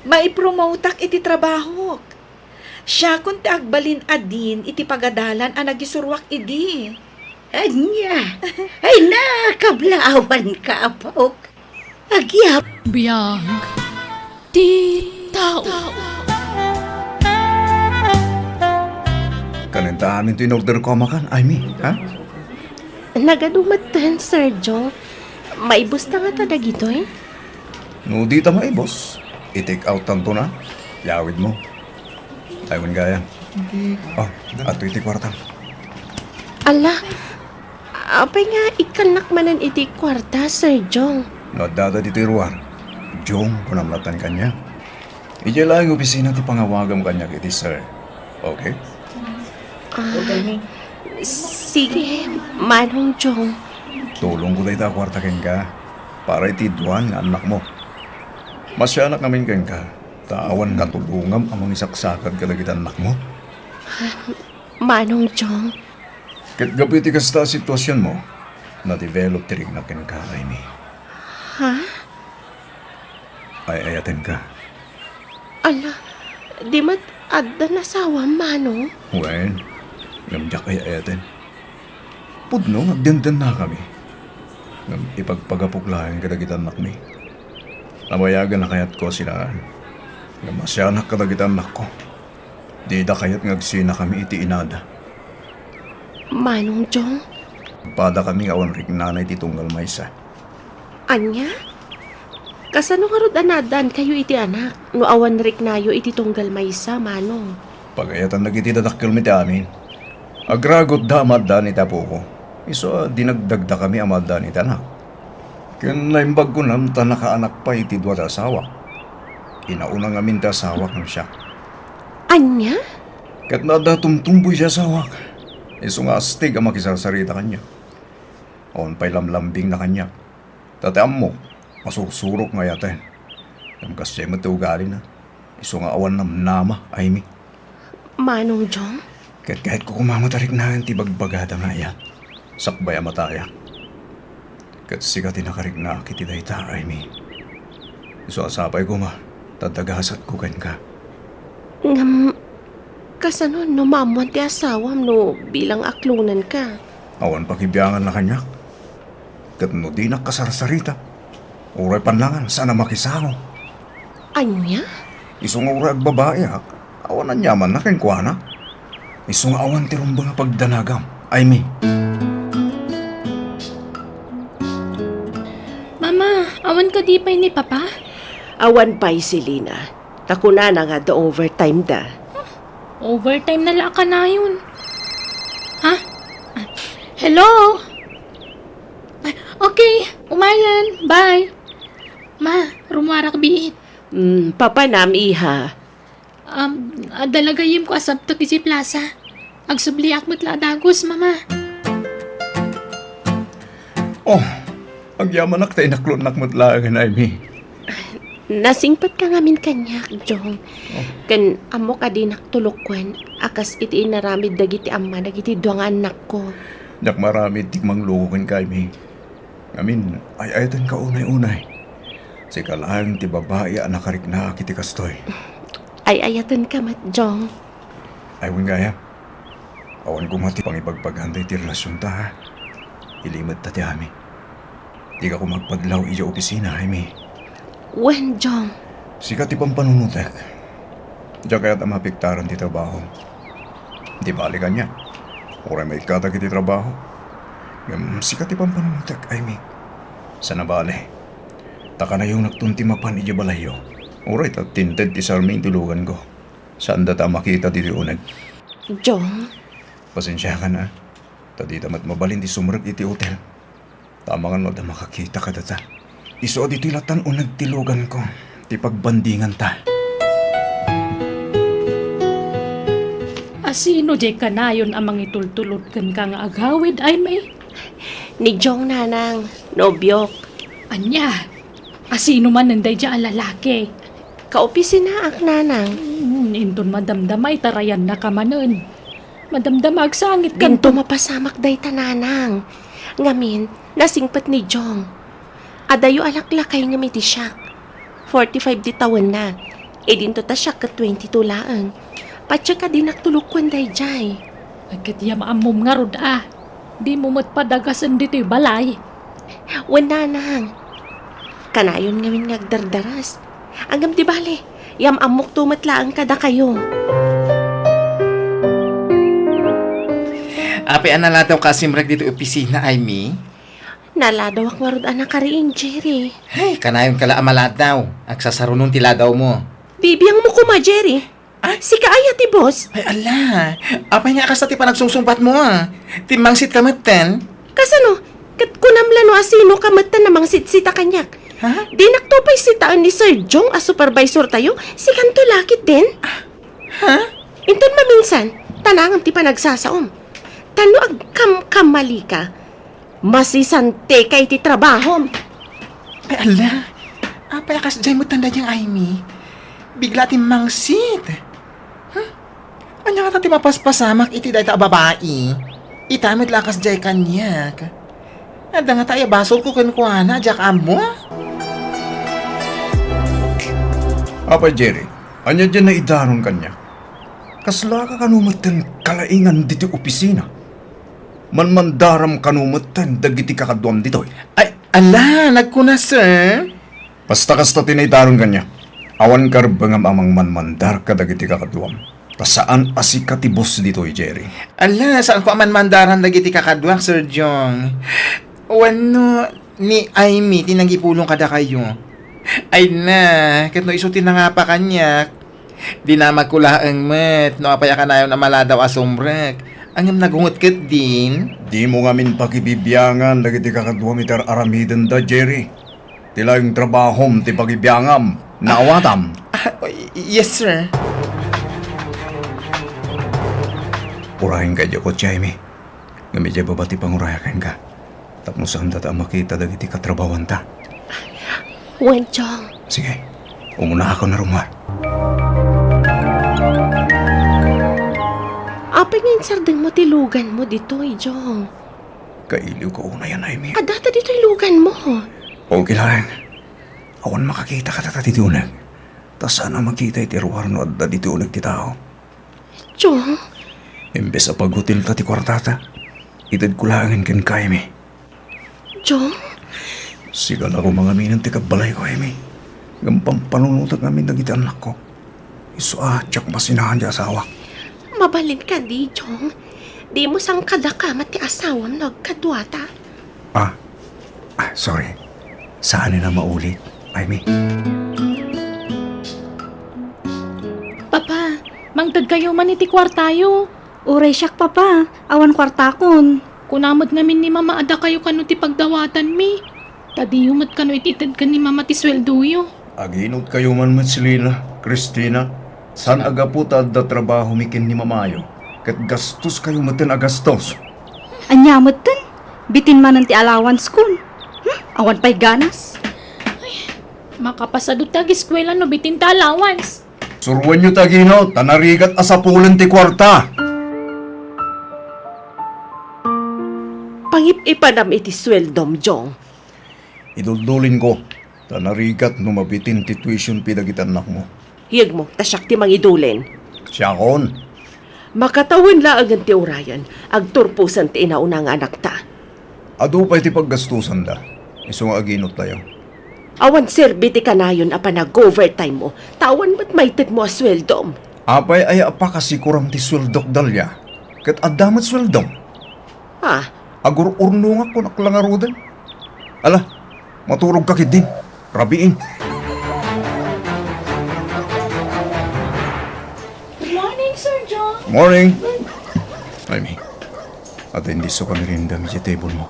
Maipromotak iti trabahok. Siakon ti agbalin a dean iti pagadalan a nagisuroak idi. Ania? Ay, nakablaawanka, apok. Agyap. Biag ti tao. Kanen ta amin ti in-order ko a makan, Amy, ha? Nagadu metten, Sir Joe. Maibus ta ngata dagitoy? No dita maibus, i-take out tanto na. Yawid mo. Ay, wen gayam. Oh, adtoy ti kuarta. Ala, apay nga ikkannak manen iti kuarta, Sir Jong? No addada ditoy ruar, Jong, kunam latta kaniak. Idiay laeng opisina ti pangawagam kaniak iti sir. Okay? Ah, sige, Manong Jong. Tulongko dayta a kuarta kenka para iti dua nga annakmo. Masianak ngamin kenka, ta awan katulongam a mangisaksakad kadagiti annakmo. Ah, Manong Jong. Ket gapu iti kasta a situasionmo, na-develop ti riknak kenka, Amy. Ha? Ay-ayatenka. Ala, di met adda asawam, Manong? Wen, ngem diak ay-ayaten. Pudno nga agdendennakami. Ngem ipagpagapok laeng kadagiti annakmi. Nabayagen a kayatko a sinaan. Ngem asianak kadagiti annakko. Dida kayat nga agsinakami iti inada. Manong Jong? Padakami nga awan riknana iti tunggal maysa. Ania? Kasano ngarud a naaddaankayo iti anak no awan riknayo iti tunggal maysa, Manong? Pagayatannak iti dadakkelmi ti amin. Agragutda a maaddaan iti apoko. Isu a dinagdagdakami a maaddaan iti anak. Ken naimbag kunam ta nakaanak pay iti dua ti asawak. Inauna ngamin ti asawak ngem siak. Ania? Ket no adda tumtumboy ti asawak, isu nga astig a makisarsarita kaniak. Awan pay lamlambingna kaniak. Ta ti ammok, masursurok nga ayaten. Ngem kasdiay met ti ugalina. Isu nga awan namnama, Aimee. Manong Jong? Ket kayatko koma met a riknaen ti ibagbagada nga ayat, sakbay a matayak. Ket sika ti nakariknaak iti dayta, Aimee. Isu a sapay koma, ta adda gasatko kenka. Ngem, kasano no maammuan ti asawam no bilang aklonenka? Awan pakibianganna kaniak. Ket no dinak kasarsarita, uray pannangan, saan a makisango. Ania? Isu nga uray agbabaiak, awan aniamanna kenkuana. Isu nga awan ti rumbeng a pagdanagam, Aimee. Mama, awan kadi pay ni Papa? Awan pay, Selina. Ta kunana nga adda overtime da. Overtime na la a kanayon. Ha? Hello? Okay, umayen. Bye. Ma, rummuarak biit. Mm, papanam, iha? Um, adda la gayyemko a sabtek idiay plaza. Agsubliak met la a dagus, Mama. Oh, agyamanak ta inaklonnak met laengen, Aimee. Nasingpetka ngamin kaniak, Jong. Oh. Ken ammok a dinak tulokuen a kas iti inaramid dagiti amma dagiti dua nga annakko. Diak maaramid ti mangluko kenka, Aimee. Ngamin, ay-ayatenka unay-unay. Sika laeng ti babai a nakariknaak iti kastoy. Ay-ayatenka met, Jong. Ay, wen gayam. Awan koma ti pangibagbaganda iti relasionta, ha? Ilimedta ti amin. Dika koma agpadlaw idiay opisina, Aimee. Wen, Jong. Sika ti pampanunotek. Diak kayat a maapektaran ti trabaho. Di bale kaniak. Uray maikkatak iti trabaho. Ngem sika ti pampanunotek, Aimee. Saan a bale. Ta kanayonakton ti mapan idiay balayyo. Uray ta tinted ti sarmi iti luganko. Saanda ta a makita ditoy uneg. Jong? Pasensiakan, a. Ta dita met mabalin ti sumrek iti otel. Ta amangan no adda makakita kadata. Isu a ditoy latan uneg ti luganko, ti pagbandinganta. Asino diay kanayon a mangitultulod kenka nga agawid, Aimee? Ni Jong, nanang, nobiok. Ania? Asino manen daydiay a lalaki? Kaopisinaak, nanang. Hmm, inton madamdama, itarayannaka manen. Madamdama, agsangit kanto. Dinto mapasamak dayta, nanang. Ngamin, nasingpet ni Jong. Adayo a laklakay ngem iti siak. Forty-five ti tawenna. Idinto ta siak ket twenty-two laeng. Patiek a dinak tulokuen daydiay. Ket yam-ammom ngarud a. Dimo met padagasen ditoy balay. Wen, nanang. Kanayon ngamin nga agdardaras. Ngem di bale, yam-ammokto met laeng kadakayo. Apay a naladawka a simrek ditoy opisina, Aimee? Naladawak ngarud a nakariing, Jerry. Ay, kanayonka la a maladaw. Agsasarunon ti ladawmo. Bibiangmo koma, Jerry. Ay. Sika aya ti boss? Ay, ala. Apay nga kasta ti panagsungsungbatmo, a? Timmangsitka metten? Kasano? Ket kunam la no asinoka metten a mangsitsitak kaniak. Ha? Dinakto pay sitaen ni Sir Jong a supervisortayo, sikanto la ketdin? Ha? Inton maminsan, tanangam ti panagsasaom. Ta no agkamkamalika, masisantika iti trabahom. Ay, ala. Apay a kasdiay met daydiay, Aimee? Bigla ti mangsit. Huh? Ania ngata ti mapaspasamak iti dayta a babai? Ita met la a kasdiay kaniak. Adda ngata aya basolko kenkuana, diak ammo? Apay, Jerry, ania diay naidanon kaniak? Kaslaka kano metten kalaingan ditoy opisina? Manmandaram kano metten dagiti kakaduam ditoy? Ay, ala, nagkuna, sir. Basta kasta ti naidanon kaniak. Awan karebbengam a mangmanmandar kadagiti kakaduam. Ta saan a sika ti boss ditoy, Jerry. Ala, saanko a manmandaran dagiti kakaduak, Sir Jong. Wenno ni Aimee ti nangipulong kadakayo. Ay na, ket no isu ti nangapa kaniak, dinamagko laeng met no apay a kanayon a maladaw a sumrek. Ngem nagunget ketdin. Dimo ngamin pakibibiangan dagiti kakaduam iti ar-aramidenda, Jerry. Ti laeng trabahom ti pagibiangam. Naawatam? Ah, y-, yes, sir. Urayenka idiay kotse, Aimee. Ngem idiay baba ti pangurayak kenka. Tapno saandata a makita dagiti katrabahowanta. Wen, Jong. Sige. Umunaakon a rummuar. Apay nga insardengmo ti luganmo ditoy, Jong? Kailiwko unay, Aimee. Addata ditoy luganmo. Okay laeng. Awan makakita kadata ditoy uneg. Ta saan a makita iti ruar no adda ditoy uneg ti tao. Jong? Imbes a paghotelta ti kuartata, itedko laengen kenka, Aimee. Jong? Sigala ko mangaminen ti kabbalayko, Aimee. Ngem pampanunotek ngamin dagiti annakko. Isu a diak masinahan ti asawak. Mabalin kadi, Jong? Dimo sangkadakama ti asawam no agkaduata? Ah. Ah, sorry. Saanen a maulit, Aimee. Papa, mangtedkayo man iti kuartayo. Uray siak, Papa. Awan kuartakon. Kuna met ngamin ni Mama a dakayo kano ti pagdawatanmi. Ta diyo met kano iti itedken ni Mama ti sueldoyo. Aginotkayo man met, Selina, Christina, saan a gapu ta adda trabahomi ken ni Mamayo, ket gastoskayo metten a gastos. Ania metten? Bitin manen ti allowancekon. Hmm? Awan pay ganas. Makapasado ti ageskuela no bitin ti allowance. Suroenyo ti aginot, ta narigat a sapulen ti kuarta. Pangip-ipanam iti sueldom, Jong. Iduldulinko, ta narigat no mabitin ti tuition fee dagiti annakmo. Yegmo, ta siak ti mangidulin. Siakon? Makatawen laengen ti urayen, agturposen ti inauna nga anakta. Adu pay ti paggastusanda, isu nga aginottayo. Awan serbi ti kanayon a panag-overtime mo, ta awan met maitedmo a sueldom. Apay aya a pakasikuram ti sueldok, Dalia? Ket adda met sueldom? Ah. Agur-urnongak kunak la ngaruden. Ala, maturogka ketdin. Rabiin. Good morning, Sir John. Morning. Ay, mi. Ata hindi so kami rin dami sa table mo.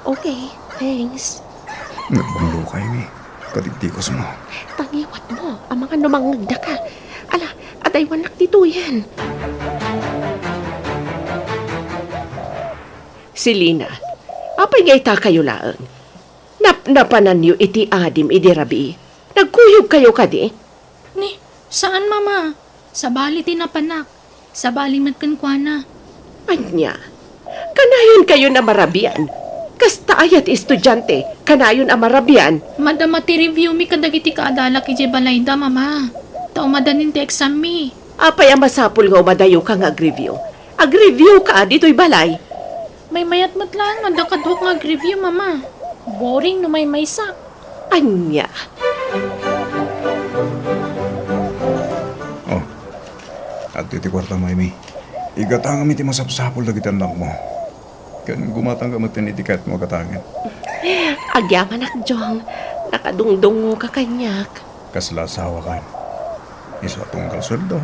Okay, thanks. Nagbanglo kayo, mi. Kadigdigos mo. Tangiwat mo, amang ano mangagda ka. Ala, adaywanak ditoyen. Selina, apay nga ita kayo laeng? Napnapananyo iti adim idi rabii? Nagkuyog kayo kadi? Ni, saan, Mama? Sabali ti napanak. Sabali met kenkuana. Ania? Kanayon kayon a marabian? Kasta aya ti estudiante, kanayon a marabian? Madama ti review mi kadagiti kaadalak idiay balayda, Mama. Ta umadanin ti exam mi. Apay a masapul nga umadayo ka nga agreview? Agreview ka ditoy balay. Maymayat met laeng no adda kaduak nga agreview, Mama. Boring no maymaysak. Ania? Oh, adtoy ti kuartam, Amy. Igatangam iti masapsapul dagiti annakmo. Ken gumatangka met iti kayatmo a gatangen. Agyamanak, Jong. Nakadungdungoka kaniak. Kasla asawakan. Isu a tunggal sueldo,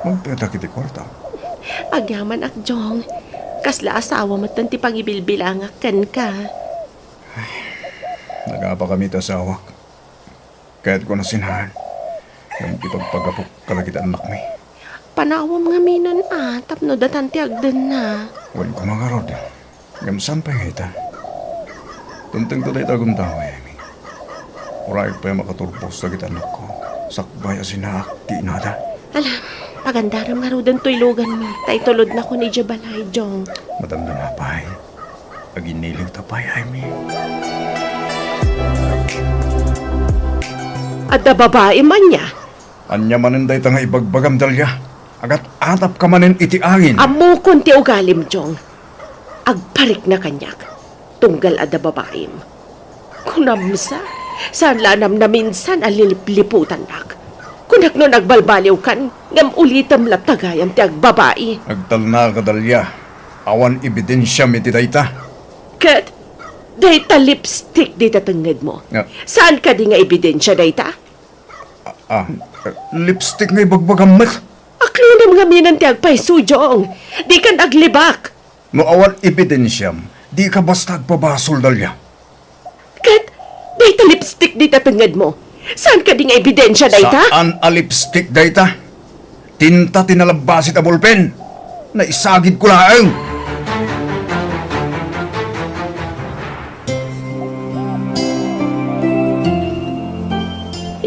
magtetak iti kuarta. Agyamanak, Jong. Kasla asawa metten ti pangibilbilangak kenka. Nagapakami ti asawak. Kayatko a sinaen. Ngem ipagpagapok kadagiti annakmi. Panawam ngaminen a tapno datan ti agdenna. Wen koma ngarud. Ngem saan pay nga ita? Tumtengto dayta a gundaway, Amy. Uray pay a makaturbos dagiti annakko, sakbay a sinaak ti inada. Ala, pagandaram ngaruden toy luganmo, ta itulodnakon idiay balay, Jong. Madamdama pay. Aginiliwta pay, Amy. Adda babaim ania? Ania manen dayta nga ibagbagam, Dalia? Agat-atapka manen iti angin. Ammokon ti ugalim, Jong. Agparikna kaniak. Tunggal adda babaim. Kunam sa, saan la a namnaminsan a lilipliputannak. Kunak no nagbalbaliwkan, ngem ulitem latta gayam ti agbabai. Agtalnaka, Dalia. Awan ebidensiam iti dayta. Ket, dayta lipstick dita tengngedmo. Nga? Saan kadi nga ebidensia dayta? Ah, lipstick nga ibagbagam met. Aklonam ngamin ti agpayso, Jong. Dikan aglibak. No awan ebidensiam, dika basta agpabasol, Dalia. Ket, dayta lipstick dita tengngedmo. Saan kadi nga ebidensia dayta? Saan a lipstick dayta. Tinta ti nalabbasit a bolpen. Naisagidko laeng.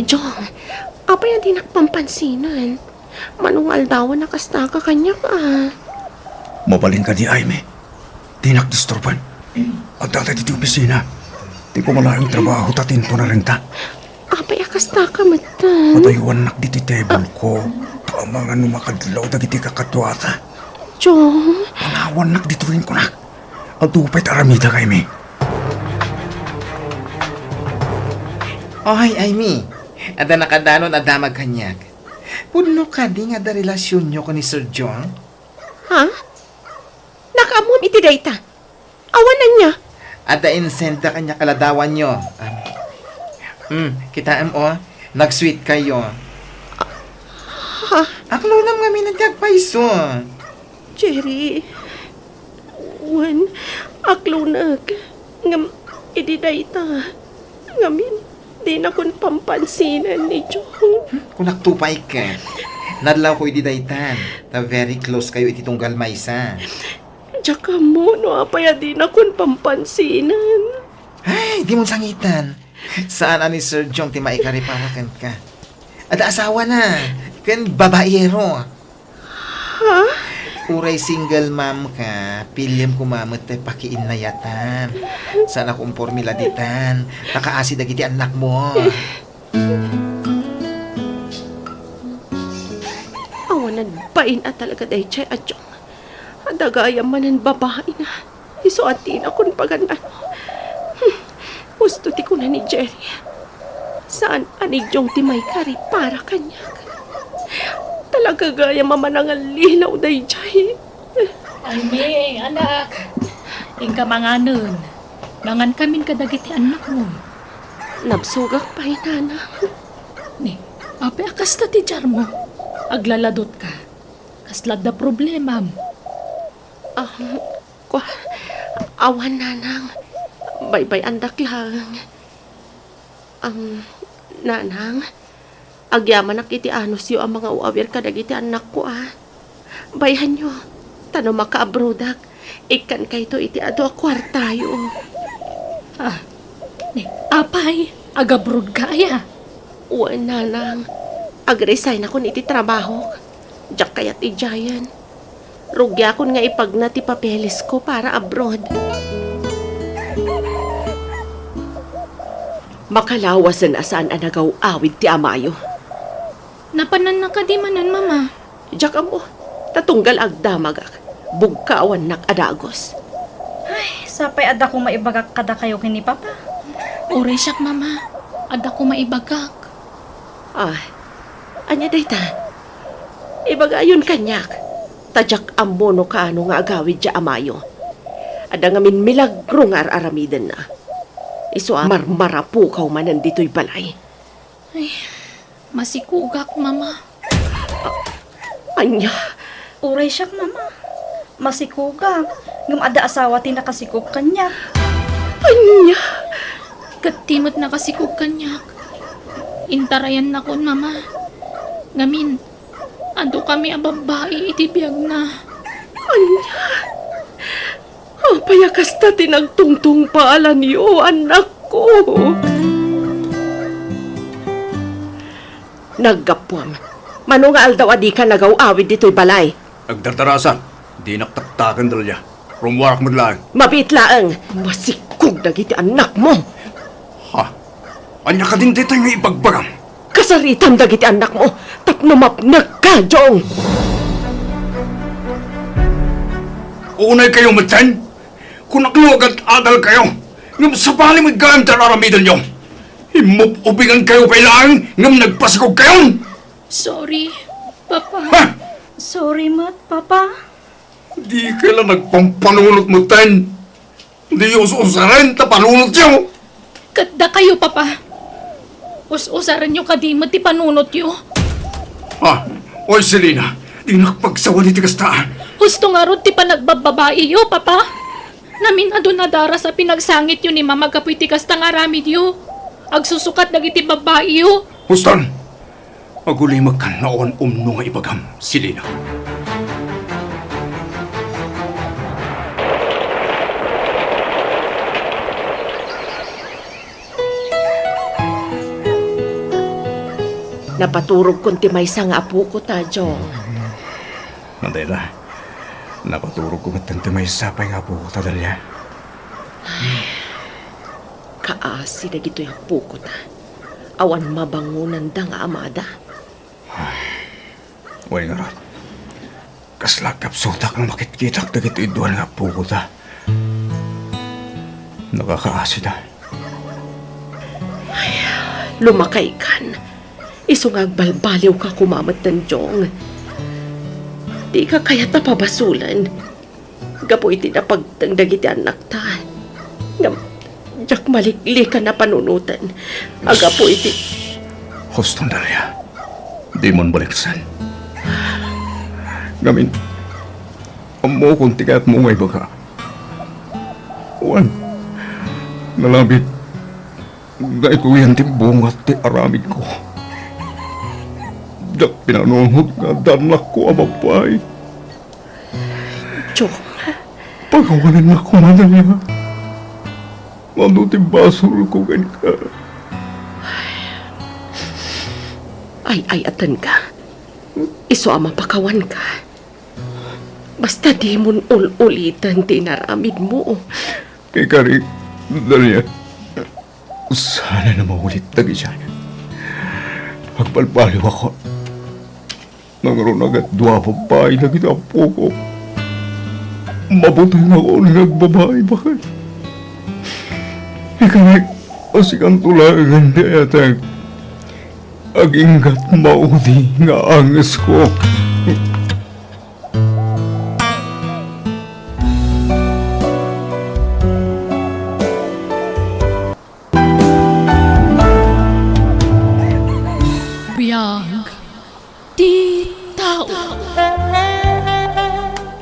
Jong, apay a dinak pampansinan? Mano nga aldawan a kastaka kaniak, a. Mabalin kadi, Aimee? Dinak disturban. Adda ta ditoy opisina. Ti pumalaeng trabaho ta tinto narenta. Apay a kastaka metten? Padayowannak ditoy table ko. Ta amangan no makadlaw dagiti kakaduata. Jong. Panawannak ditoyen kunak. Adu pay ta aramidak, Aimee. Oy, Aimee. Adda nakadanon a damag kaniak. Pudno kadi nga adda relasionyo ken ni Sir Jong? Ha? Nakaammoam iti dayta. Awan ania? Adda insenda kaniak a ladawanyo. Um, hmm, kitaem, o. Nag-sweet kayo. Ha? Aklonam ngamin ti agpayso. Jerry, wen, aklonek. Ngem, idi dayta, ngamin, dinakon pampansinan ni Jong. Kunakto pay ket, nadlawko idi daytan, ta very close kayo iti tunggal maysa. Diak ammo no apay a dinakon pampansinan. Ay, dimon sangitan. Saan a ni Sir Jong ti maikari para kenka. Adda asawana, ken babaero. Ha? Uray single mom ka, piliem koma met ti pakiinnayatan. Saan a kumpormila ditan, ta kaasi dagiti annakmo. Awanen bain a talaga daydiay a Jong. Adda gayam manen babaina. Isu a dinakon pagan-ano. Hmm. Husto ti kuna ni Jerry. Saan a ni Jong ti maikari para kaniak. Talaga gayam a manangallilaw daydiay. Aimee, anak. Inka manganen. Nangankamin kadagiti annakmo. Nabsogak pay, Nanang. Ni, apay a kasta ti diarmo? Aglaladotka. Kasla adda problemam? Um, kua, awan, Nanang. Baybay-andak laeng. Um, Nanang, agyamanak iti anusyo a mangaw-awir kadagiti annakko, a. Bayhanyo, ta no makaabrodak, ikkankayto iti adu a kuartayo. Ah, ni, apay, agabrodka aya? Wen, Nanang, agresignakon iti trabahok. Diak kayat idiayen. Rugiakon nga ipagna ti papelesko para abroad. Makalawasen a saan a nagaw-awid ti amayo. Napananna kadi manen, Mama? Diak ammo, ta tunggal agdamagak, bugkawannak a dagus. Ay, sapay adda koma ibagak kadakayo ken ni Papa. Uray siak, Mama, adda koma ibagak. Ah, ania dayta? Ibagayon kaniak, ta diak ammo no kaano nga agawid diay amayo. Adda ngamin milagro nga ar-aramidenna. Isu a marmarapukaw manen ditoy balay. Ay, masikogak, Mama. A-, ania? Uray siak, Mama. Masikogak. Ngem adda asawa ti nakasikog kaniak. Ania? Ket ti met nakasikog kaniak. Intarayannakon, Mama. Ngamin, adu kami a babbai iti biagna. Ania? Apay a kasta ti nagtungtungpaalanyo, annakko? Naggapuam. Mano nga aldaw a dika nagaw-awid ditoy balay? Agdardarasak. Dinak taktaken, Dalia. Rummuarak met laeng. Mabiit laeng. Masikog dagiti annakmo. Ha? Ania kadin daytoy nga ibagbagam? Saritam dagiti annakmo tapno mapnekka, Jong. Unay kayo metten? Kunak no agadadal kayo, ngem sabali met gayam ti ar-aramidenyo. Immub-ubingan kayo pay laeng ngem nagpasikog kayon. Sorry, Papa. Ha? Sorry met, Papa. Di kay la nagpampanunot metten. Di us-usaren ta panunotyo. Ket dakayo, Papa. Us-usarenyo kadi met ti panunotyo. Ah, oy, Selina, dinak pagsawan iti kasta. Husto ngarud ti panagbababaiyo, Papa. Namin a duna daras a pinagsangityo ni Mama gapu iti kasta nga aramidyo. Agsusukat dagiti babaiyo. Huston! Agulimekkan no awan umno nga ibagam, Selina. Napaturogkon ti maysa nga apokota, Jong. Adayta, napaturogko met ti maysa pay nga apokota, Dalia. Kaasi dagitoy apokota. Awan mabangonanda nga amada. Wen ngarud, kasla agkapsutak no makitkitak dagitoy dua nga apokota. Nakakaasida. Ay, lumakaykan. Isu nga agbalbaliwka koma metten, Jong. Dika kayat a pabasolen. Gapu iti napagteng dagiti annakta. Ngem, diak maliklikan a panunoten. Agapu iti Huston, Dalia. Dimon baliksen. Ngamin, ammokon ti kayatmo nga ibaga. Wen, nalabit, daytoyen ti bunga ti aramidko. Diak pinanunot nga adda annakko a babbai. Jong. Pakawanennak koma, Dalia. Mano ti basolko kenka? Ay-ayatenka. Isu a mapakawanka. Basta dimon ul-uliten ti inaramidmo. Ikari, Dalia. Saan a maulit dagiti. Agbalbaliwakon. Nangruna ket dua a babbai dagiti appoko. Mabutengakon nga agbabai, baket. Ikari, asikanto laengen ti ayatek. Aginggat maudi nga angesko. Biag ti tao.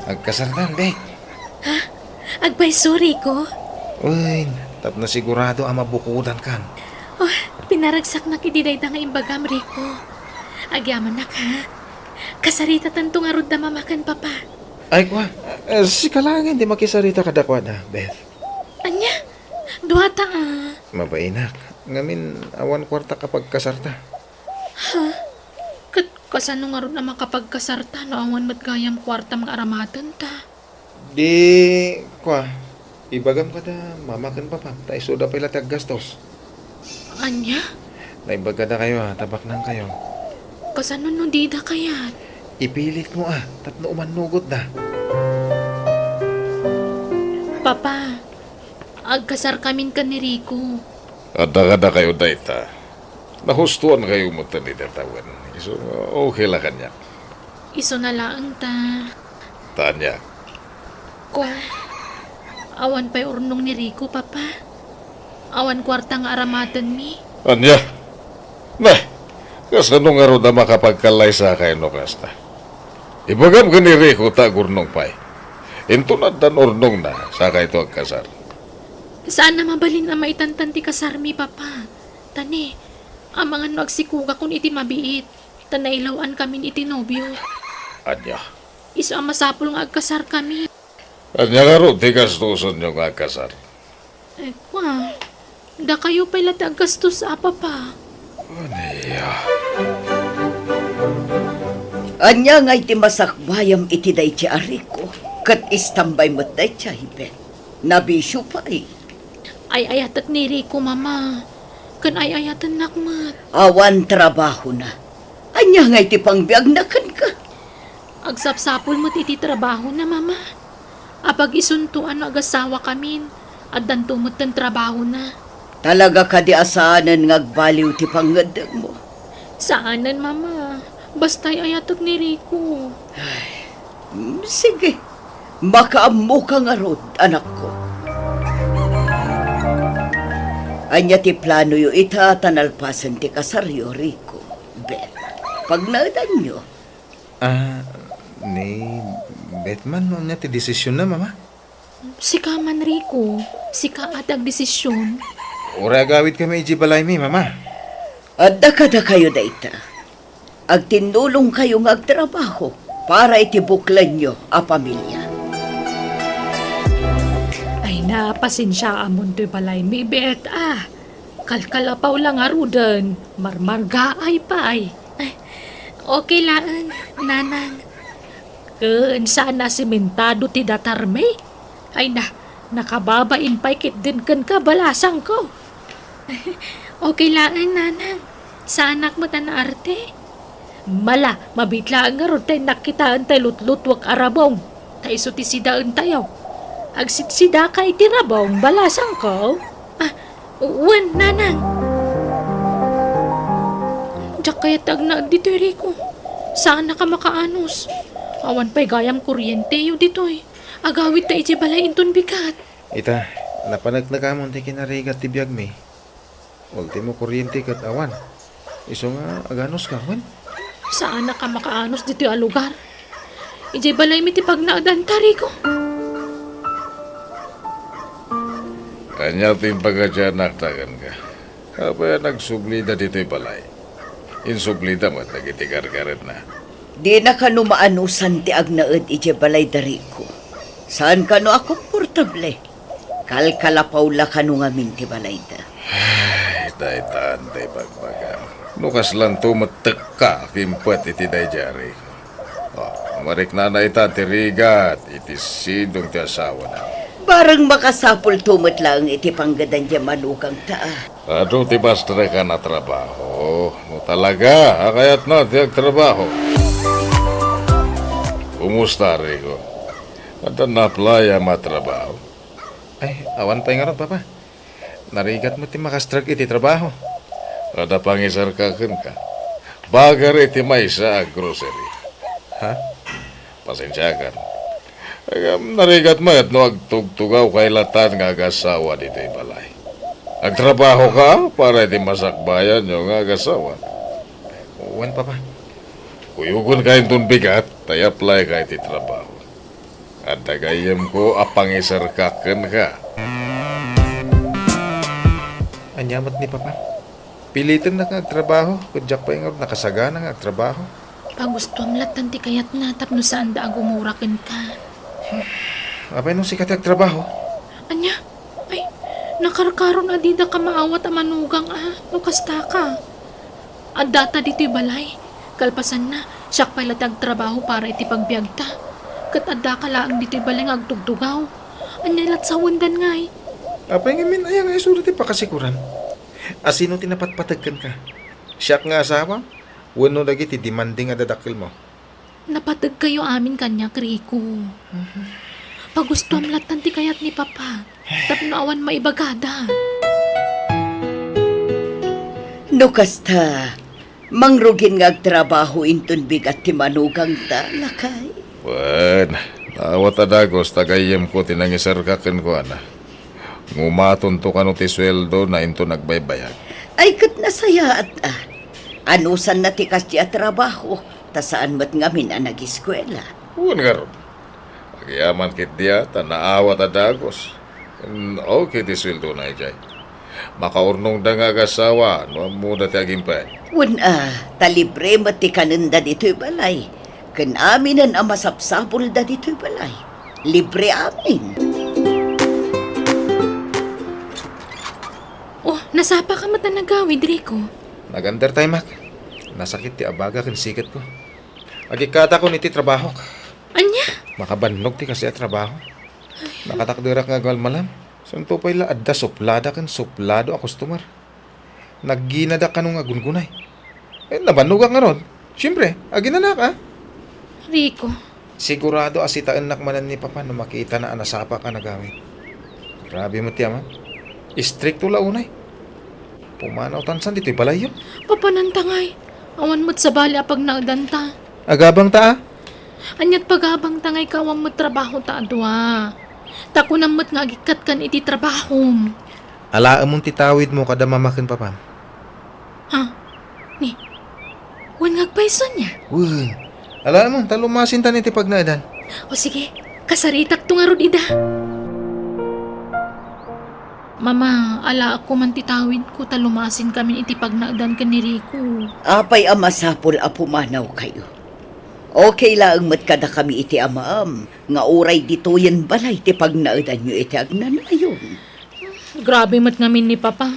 Agkasartan, Bek. Ha? Agpayso, Rico? Uy, tapno sigurado a mabukodankan. Oh, pinaragsaknak iti dayta nga imbagam, Rico. Agyamanak, ha? Kasaritatanto ngarud da Mama ken Papa. Ay, kua, eh, sika laengen ti makisarita kadakuada, Beth. Ania? Duata, a. Mabainak. Ngamin, awan kuartak a pagkasarta. Ha? Ket kasano ngarud a makapagkasarta no awan met gayam kuartam nga aramatenta? Di, kua, ibagam kada Mama ken Papam, ta isuda pay la ti aggastos. Ania? Naimbag kadakayo, a, ta baknangkayo. Kasano no dida kayat? Ipilitmo, a, tapno umannugotda. Papa, agkasarkamin ken ni Rico. Adda kadakayo dayta. Nahustoankayo metten iti tawen. Isu, okay la kaniak. Isuna laeng ta. Ta ania? Kua, awan pay urnong ni Rico, Papa. Awan kuarta nga aramatenmi. Ania? Nah, kasano ngarud a makapagkallaysakay no kasta? Ibagam ken ni Rico ta agurnong pay. Inton addan urnongna, sakayto agkasar. Saan a mabalin a maitantan ti kasarmi, Papa. Ta ni, amangan no agsikugakon iti mabiit, ta nailaw-ankamin iti nobio. Ania? Isu a masapul nga agkasarkami. Ania ngarud ti gastosenyo nga agkasar? Eh, kua, dakayo pay la ti aggastos, a, Papa. Ania? Ania ngay ti masakbayam iti daydi a Rico? Ket istambay met daydi a Iben. Nabisio pay. Ay-ayatek ni Rico, Mama. Ken ay-ayatennak met. Awan trabahona. Ania ngay ti pangbiagna kenka? Agsapsapul met iti trabahona, Mama. Apag isunto a no agasawakamin, addanto metten trabahona. Talaga kadi a saanen nga agbaliw ti pangngeddengmo? Saanen, Mama. Basta ay-ayatek ni Rico. Mm, sige. Makaammoka ngarud, anakko. Ania ti planoyo ita ta nalpasen ti kasaryo, Rico? Beth, pagnaedanyo. Ah, ni Beth man no ania ti desisionna, Mama? Sika man, Rico. Sika a ti agdesision. Uray agawidkami idiay balaymi, Mama. Adda kadakayo dayta. Agtinnulongkayo nga agtrabaho para iti buklanyo a pamilia. Ay na, pasensiaamon toy balaymi, Beth, a. Kalkalapaw la ngaruden, marmargaay pay. Ay, okay laeng, Nanang. Ken saan a simentado ti datarmi? Ay na, nakababain pay ketdin kenka, balasangko. Okay laeng, Nanang. Saanak met a naarte. Mala, mabiit laeng ngarud ta innak kitaen tay lutlutuek a rabong. Ta isu ti sidaentayo. Agsidsidaka iti rabong, balasangko. Ah, wen, Nanang. Diak kayat ti agnaed ditoy, Rico. Saannak a makaanus. Awan pay gayam kuryenteyo ditoy. Agawidta idiay balay inton bigat. Ita, napaneknekamon ti kinarigat ti biagmi. Ultimo, kuryente ket awan. Isu nga aganuska, wen? Saanak a makaanus ditoy a lugar. Idiay balaymi ti pagnaedanta, Rico. Ania ti impakadianakta kenka? Apay a nagsublida ditoy balay? Insublida met dagiti gargaretna. Dina kano maanusan ti agnaed idiay balayda, Rico. Saan kano a komportable. Kalkalapaw la kano ngamin ti balayda. Ay, daytan ti ibagbagam. No kaslanto met tekka kimpet iti daydiay, Rico. Oh, mariknana ita ti rigat iti sidong ti asawana. Bareng makasapulto met laeng iti panggedan diay manugangta, a. Adu ti bastrekan a trabaho. No talaga a kayatna ti agtrabaho. Kumusta, Rico? Adda na-apply-am a trabaho? Ay, awan pay ngarud, Papa. Narigat met ti makastrek iti trabaho. Adda pangisarka kenka. Bager iti maysa a grocery. Ha? Pasensiakan. Ngem narigat met no agtugtugawka latta nga agasawa ditoy balay. Agtrabahoka para iti masakbayanyo nga agasawa. Wen, Papa. Kuyogenka inton bigat, ta i-apply-ka iti trabaho. Adda gayyemko a pangisarka kenka. Ania met ni Papa? Pilitennak nga agtrabaho, ket diak pay ngarud nakasagana nga agtrabaho. Pagustuam lattan ti kayatna tapno saanda a gumura kenka. Apay no sika ti agtrabaho? Ania? Ay, nakarkaron a didaka maawat a manugang a no kastaka. Addata ditoy balay. Kalpasanna, siak pay la ti agtrabaho para iti pagbiagta. Ket addaka laeng ditoy balay nga agtugtugaw. Ania lat sawendan ngay? Apay ngamin, aya nga isuro ti pakasikuram? A sino ti napatpateg kenka? Siak nga asawam? Wenno dagiti demanding a dadakkelmo? Napategkayo amin kaniak, Rico. Pagustuam lattan ti kayat ni Papa. Tapno awan maibagada. No kasta, mangrugin nga agtrabaho inton bigat ti manugangta, lakay. Wen, naawat a dagus ta gayyemko ti nangisarka kenkuana. Ngumatonto kano ti sueldona inton agbaybayag. Ay, ket nasayaat a. Anusanna ti kasdi a trabaho, ta saan met ngamin a nagiskuela. Wen ngarud. Agyaman ketdi a ta naawat a dagus. Mm, okay ti sueldona idiay. Makaurnongda nga agasawa no ammoda ti agimpay. Wen a, ta libre met ti kanenda ditoy balay. Ken aminen a masapsapulda ditoy balay. Libre amin. Oh, nasapaka met a nagawid, Rico. Nag-under time-ak. Nasakit ti abaga ken siketko. Agikkatakon iti trabahok. Ania? Makabannog ti kasdi a trabaho. Nakatakderak nga agmalmalam. Santo pay la adda suplada ken suplado a customer. Nagginadak kano nga aggungunay. Eh, nabannogak ngarud. Siempre, aginanak, a. Rico. Sigurado a sitaennak manen ni Papa no makitana a nasapak a nagawid. Grabe met ti ama. Istrikto la unay. Pumanawtan san ditoy balayyo. Papananta ngay. Awan met sabali a pagnaedanta. Agabangta, a. Ania't pagabangta ngay ka awan met trabahota a dua? Ta kunam met nga agikkat kan iti trabahom. Alaemon ti tawidmo kada mama ken papam. Ha? Ni, wen nga agpayso ania? Wen. Alaemon, ta lumasintan iti pagnaedan. O sige, kasaritakto ngarud ida. Mama, alaekko man ti tawidko ta lumasinkamin iti pagnaedan ken ni Rico. Apay a masapul a pumanawkayo? Okay laeng met kadakami iti amaam nga uray ditoyen balay ti pagnaedanyo iti agnanayon. Grabe met ngamin ni Papa.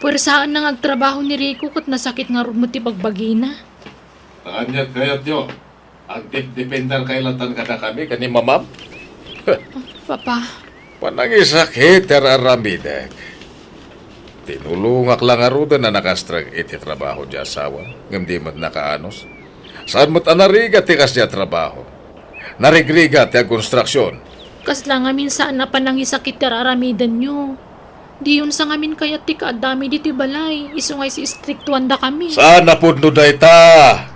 Puersaanna nga agtrabaho ni Rico ket nasakit ngarud met ti bagbagina. Ania ti kayatyo? Agdepdepender kay latan kadakami ken ni mamam? Papa. Panangisakit ti ar-aramidek. Tinulongak la ngaruden a nakastrek iti trabaho ti asawa, ngem di met nakaanus. Saan met a narigat ti kasdi a trabaho? Narigrigat ti agkonstruksion. Kasla ngamin saan a panangisakit ti ar-aramidenyo. Diyon sa ngamin kayat ti kaaddami ditoy balay, isu nga isistriktuandakami. Saan a pudno dayta?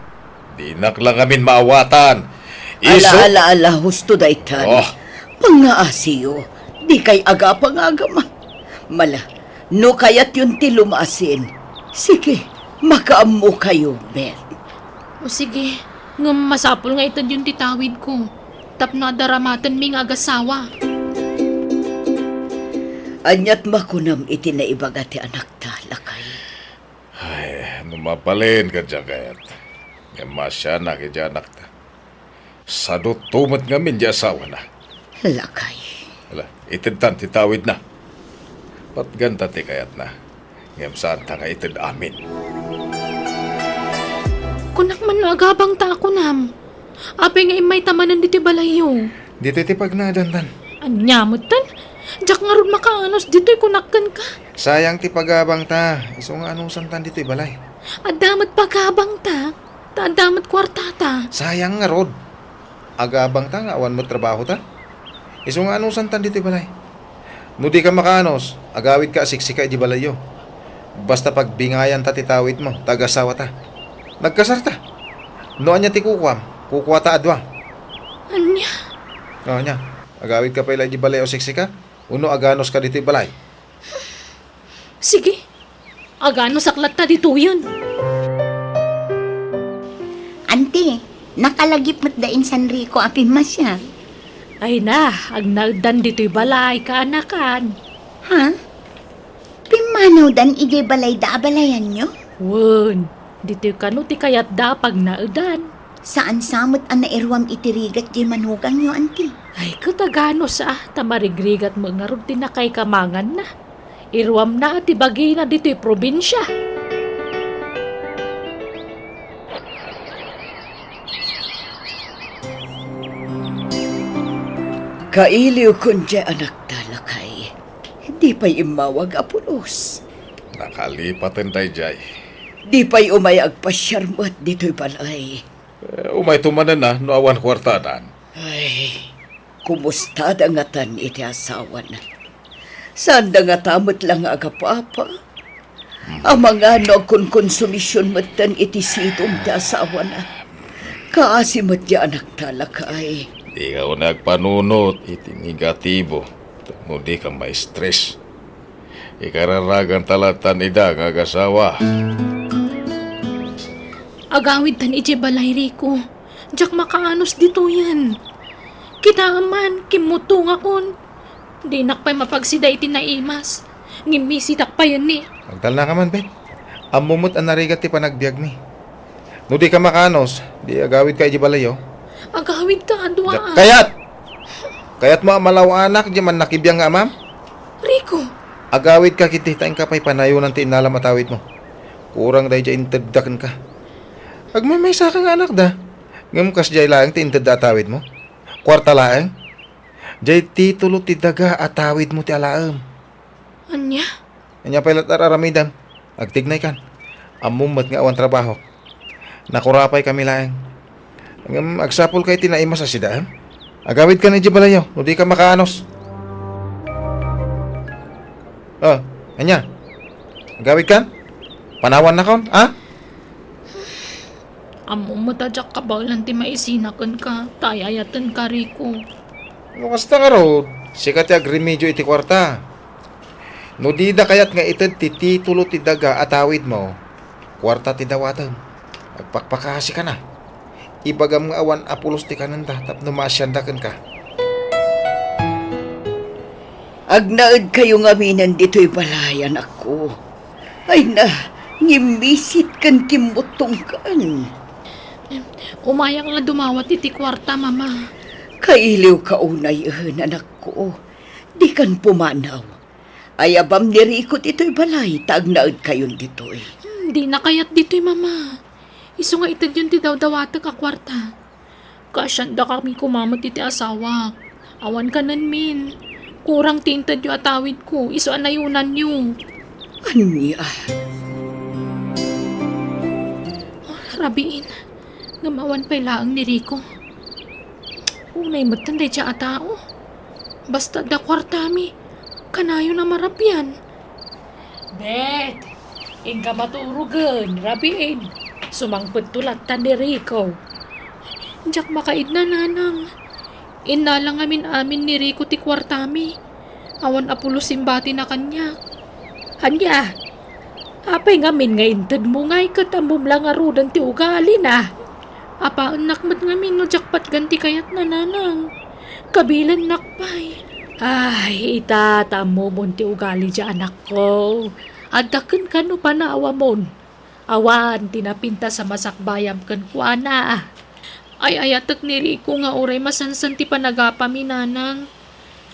Dinak la ngamin maawatan. Isu- Ala, ala, ala, husto daytan. Oh. Pangngaasiyo, dikay agapangagama. Mala, no kayatyon ti lumasin, sige, makaammokayo, Beth. O sige, ngem masapul nga itedyon ti tawidko tapno adda ramatenmi nga agasawa. Ania't makunam iti naibaga ti anakta, lakay? Ay, no mabalin ka, Jacket. Ngem masianak iti anakta. Sadutto met ngamin ti asawana. Lakay. Ala, itedtan ti tawidna. Patganta ti kayatna. Ngem saanta nga ited amin. Kunak man no agabangta a kunam. Apay nga immayta manen ditoy balayyo? Ditoy ti pagnaedantan. Ania metten? Diak ngarud makaanus ditoy kunak kenka. Sayang ti pagabangta. Isu nga anusantan ditoy balay. Adda met pagabangta. Ta adda met kuartata. Sayang ngarud. Agabangta nga awan met trabahota. Isu nga anusantan ditoy balay. No dika makaanus, agawidka a siksika idiay balayyo. Basta pagbingayanta ti tawidmo, ta agasawata. Nagkasarta. No ania ti kukuam, kukuata a dua. Ania? O, ania? Agawidka pay la idiay balay a siksika? Wenno aganuska ditoy balay? Sige. Aganusak latta ditoyen. Anti, nakalagip met da insan Rico a pimmasiar. Ay na, agnaeddan ditoy balay, kaanakan. Ha? Pimmanawdan idiay balayda a balayanyo? Wen, ditoy kano ti kayatda a pagnaedan. Saan sa met a nairuam iti rigat diay manugangyo, anti? Ay, ket aganus a, ta marigrigat met ngarud ti nakaikamanganna. Iruamna ti bagina ditoy probinsia. Kailiwkon diay anakta, lakay. Di pay immawag a pulos. Nakalipaten daydiay. Di pay umay agpasiar met ditoy balay. Eh, umayto manen a no awan kuartadan. Ay, kumustada ngatan iti asawana? Saanda ngata met la nga agapapa? Amangan no agkonkonsumision metten iti sidong ti asawana. Kaasi met diay anakta, lakay. Dika unay agpanunot iti negatibo tapno dika ma-stress. Ikararaganta latan ida nga agasawa. Agawidtan idiay balay, Rico. Diak makaanus ditoyen. Kitaem man, kimmutongakon. Dinak pay mapagsida iti naimas. Ngimisitak payen ni. Agtalnaka man, Ben. Ammo met a narigat ti panagbiagmi. No dika makaanus, di agawidka idiay balayyo. Agawidka a dua. Diak kayat! Kayatmo a malaw-anak diay mannakibiang nga amam? Rico! Agawidka ketdi ta inka pay panayonan ti innalam a tawidmo. Kurang daydiay intedda kenka. Agmaymaysaka nga anakda. Ngem kasdiay laeng ti intedda a tawidmo? Kuarta laeng? Diay titulo ti daga a tawidmo ti alaem. Ania? Ania pay la ti ar-aramidem? Agtignaykan. Ammom met nga awan trabahok. Nakurapaykami laeng. Ngem agsapulka iti naimas a sida, em? Agawidkan idiay balayyo no dika makaanos. Oh, ania? Agawidkan? Panawannakon, a? Ammom met a diak kabaelan ti maisina kenka, ta ay-ayatenka, Rico. No kasta ngarud, sika ti agremedio iti kuarta. No dida kayat nga ited ti titulo ti daga a tawidmo, kuarta ti dawatem. Agpakpakasikana. Ibagam nga awan a pulos ti kanenda tapno maasianda kenka. Agnaedkayo ngaminen ditoy balay, anakko. Ay na, ngimmisit ken kimmuttongkan. Umayak la dumawat iti kuarta, Mama. Kailiwka unayen, anakko. Dikan pumanaw. Ayabam ni Rico ditoy balay ta agnaedkayon ditoy. Hmm, dina kayat ditoy, Mama. Isu nga itedyon ti dawdawatek a kuarta. Kaasiandakami koma met iti asawak. Awan kanenmin. Kurang ti intedyo a tawidko, isu a nayunanyo. Ania? Ah, rabiin. Ngem awan pay laeng ni Rico. Unay metten daydiay a tao. Basta adda kuartami, kanayon a marabian. Bet, inka maturogen, rabiin. Sumangpetto latta ni Rico. Diak makaidna, Nanang. Innala ngamin amin ni Rico ti kuartami. Awan a pulos imbatina kaniak. Ania? Apay ngamin nga intedmo ngay ket ammom la ngaruden ti ugalina? Apaennak met ngamin no diak patgan ti kayatna, Nanang. Kabilennak pay. Ay, ita, ta ammomon ti ugali diay anakko. Adda kenka no panawamon. Awan ti napintas a masakbayam kenkuana. Ay-ayatek ni Rico nga uray masansan ti panagapami, Nanang.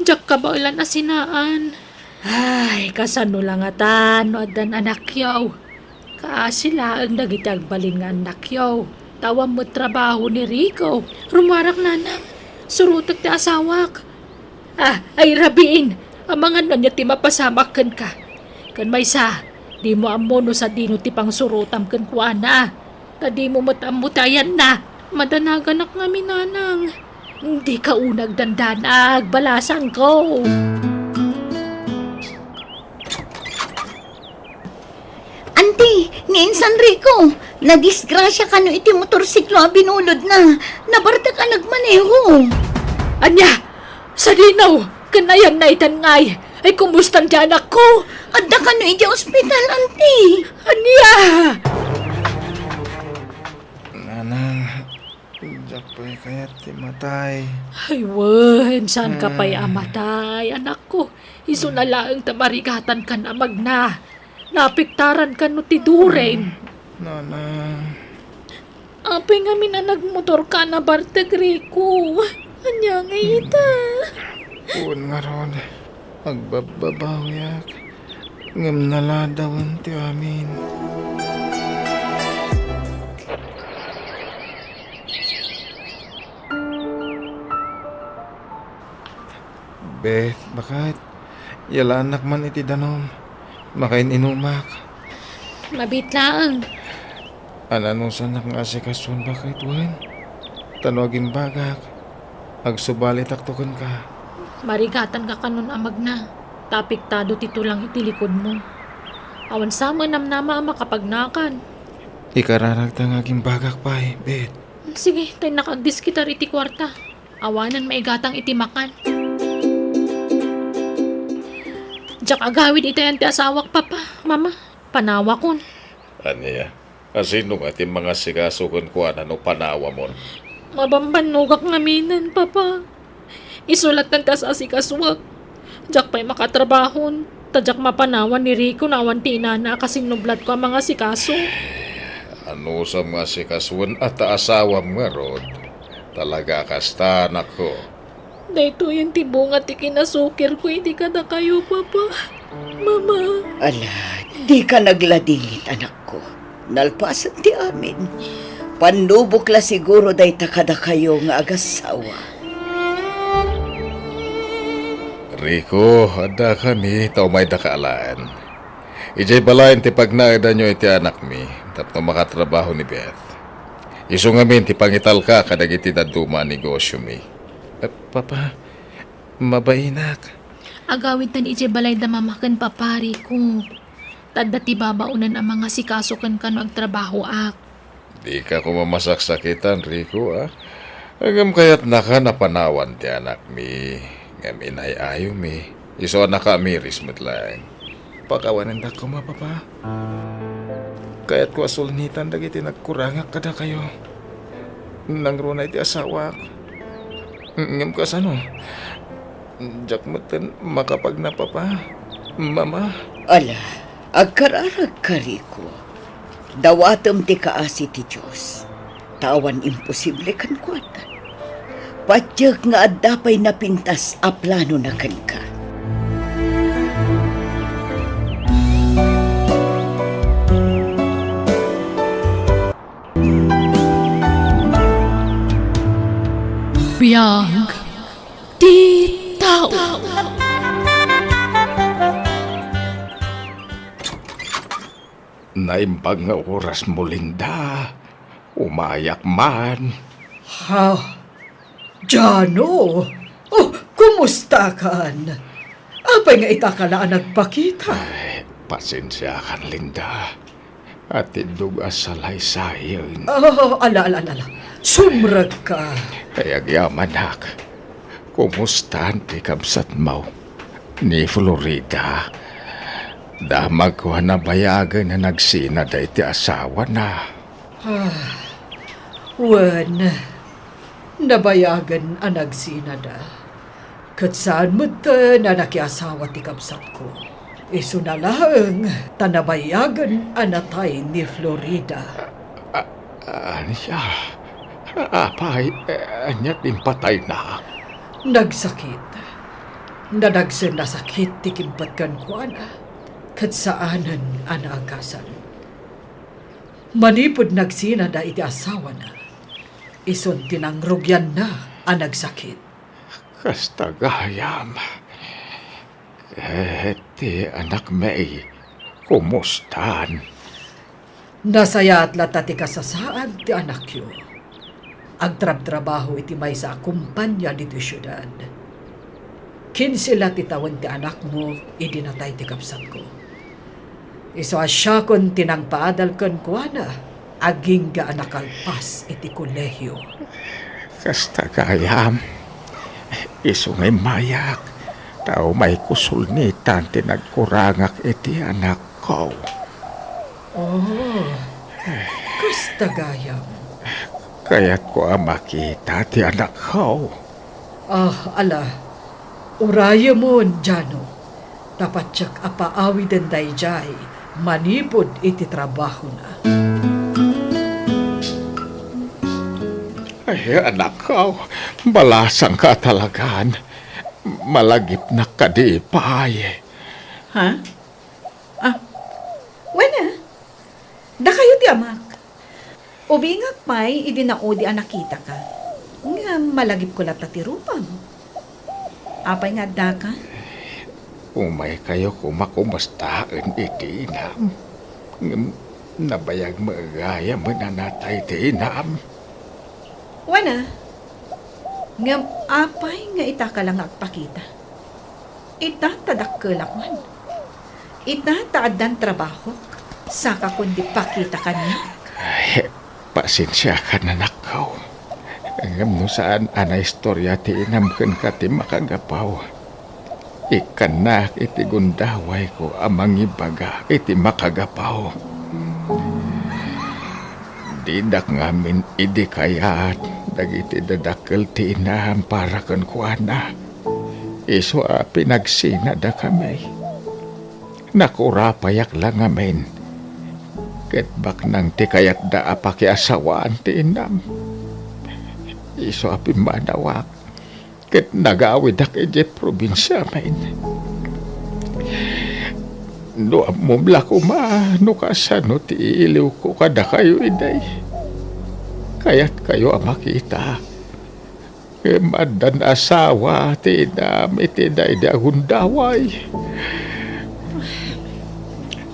Diak kabaelan a sinaan. Ay, kasano la ngatan no addan anakyo? Kaasi laeng dagiti agbalin nga annakyo. Ta awan met trabaho ni Rico. Rummuarak, Nanang. Surotek ti asawak. Ah, ay rabiin, amangan ania ti mapasamak kenka. Ken maysa, dimo ammo no sadino ti pangsurotam kenkuana. Ta dimo met ammo ti ayanna. Madanaganak ngamin, Nanang. Dika unay agdandanag, balasangko. Anti, ni Insan Rico, nadisgrasia kano iti motorsiklo a binulodna. Nabartek a nagmaneho. Ania? Sadino? Ken ayanna itan ngay? Ay, kumustan ti anakko? Adda kano idiay ospital, Anti. Ania? Nanang, diak pay kayat ti matay. Ay, wen, saanka pay a matay, anakko? Isu na laeng ta marigatankan a magna. Naapektaran kano ti duren. Nanang. Apay ngamin a nagmotorka a nabartek, Rico? Ania ngay ita? Wen ngarud, agbabbabawiak, ngem naladawen ti amin. Beth, baket, yalaannak man iti danum. Makain-inumak. Mabiit laeng. Ananusannak nga asikasuon, baket, wen? Ta no agimbagak, agsubalitakto kenka. Marigatanka kanon a magna, ta apektado ti tulang iti likudmo. Awan sa met namnama a makapagnakan. Ikararagta nga agimbagak pay, Beth. Sige, ta innak agdiskitar iti kuarta. Awanen maigatang iti makan. Diak agawid itayan ti asawak, Papa, Mama. Panawakon. Ania? Asino nga ti mangasikaso kenkuana no panawamon? Mabambannogak ngaminen, Papa. Isu latta ti as-asikasuak. Diak pay makatrabahon, ta diak mapanawan ni Rico no awan ti inana a kasinnublatko a mangasikaso. Anusam nga asikasuen a ta asawam ngarud? Talaga a kasta, anakko. Daytoyen ti bunga ti kinasukirko idi kadakayo, Papa. Mama. Ala, dika nagladingit, anakko. Nalpasen ti amin. Pannubok la siguro dayta kadakayo nga agassawa. Rico, addakami ta umaydaka alaen. Idiay balayen ti pagnaedanyo iti anakmi tapno makatrabaho ni Beth. Isu ngamin ti pangitalka kadagiti dadduma a negosiomi. Eh, Papa, mabainak. Agawidtan idiay balay da Mama ken Papa, Rico. Ta adda ti babaonen a mangasikaso kenka no agtrabahoak. Dika koma masaksakitan, Rico, a? Ngem kayatnaka a panawan ti anakmi, ngem inay-ayomi. Isu a nakaamiris met laeng. Pakawanendak koma, Papa. Kayatko a sulnitan dagiti nagkurangak kadakayo. Nangruna iti asawak. Ngem kasano? Diak metten makapagna, Papa. Mama. Ala, agkararagka, Rico. Dawatem ti kaasi ti Dios, ta awan imposible kenkuana. Patiek nga adda pay napintas a planona kenka. Biag ti tao. Naimbag nga orasmo, Linda. Umayak man. Ha? Jano? Oh, kumustakan? Apay nga itaka la a nagpakita? Ay, pasensiakan, Linda. Atiddog a salaysayen. Ah, ala, ala, ala, ala. Sumrekka. Ay, agyamanak. Kumustan ti kabsatmo? Ni Florida. Damagko a nabayagen a nagsinada iti asawana. Ah, wen, nabayagen a nagsinada. Ket saan metten a nakiasawa ti kabsatko. Isuna laeng ta nabayagen a natay ni Florida. A-, a-, ania? Apay, ania ti impatayna? Nagsakit. Nadagsen a sakit ti kimpet kenkuana, ket saanen a naagasan. Manipud nagsinada iti asawana, isun ti nangrugianna a nagsakit. Kasta gayam. Ket ti anakmi, kumustan? Nasayaat latta ti kasasaad ti anakyo. Agtrabtrabaho iti maysa a kompania ditoy siudad. Kinse la ti tawen ti anakmo idi natay ti kabsatko. Isu a siakon ti nangpaadal kenkuana agingga a nakalpas iti kolehio. Kasta gayam, isu nga immayak, ta umayko sulnitan ti nagkurangak iti anakko. Oh, kasta gayam. Kayatko a makita ti anakko. Ah, ala, urayemon, Jano. Ta patiek a paawiden daydiay manipud iti trabahona. Ay, anakko, balasangka talagan. Malagipnak kadi pay. Ha? Ah, wen a, dakayo ti amak. Ubingak pay idi naudi a nakitaka. Ngem malagipko latta ti rupam. Apay nga addaka? Umaykayo koma kumustaen iti inam. Ngem nabayag met gayamen a natay ti inam. Wen a, ngem apay nga itaka la nga agpakita? Ita ta dakkelak man. Ita ta addan trabahok, sakakon di pakita kaniak. Ay, pasensiakan, anakko. Ngem no saan a naistorya ti inam kenka ti makagapaw, ikkannak iti gundawayko a mangibaga iti makagapaw. Didak ngamin idi kayat dagiti dadakkel ti inam para kenkuana. Isu a pinagsinadakami. Nakurapayak la ngamin. Ket baknang ti kayatda a pakiasawaan ti inam. Isu a pimmanawak ket nagawidak idiay probinsiamin. No ammom la koma no kasano ti iiliwko kadakayo idi. Kayatkayo a makita. Ngem addan asawa ti inam iti daydi a gundaway.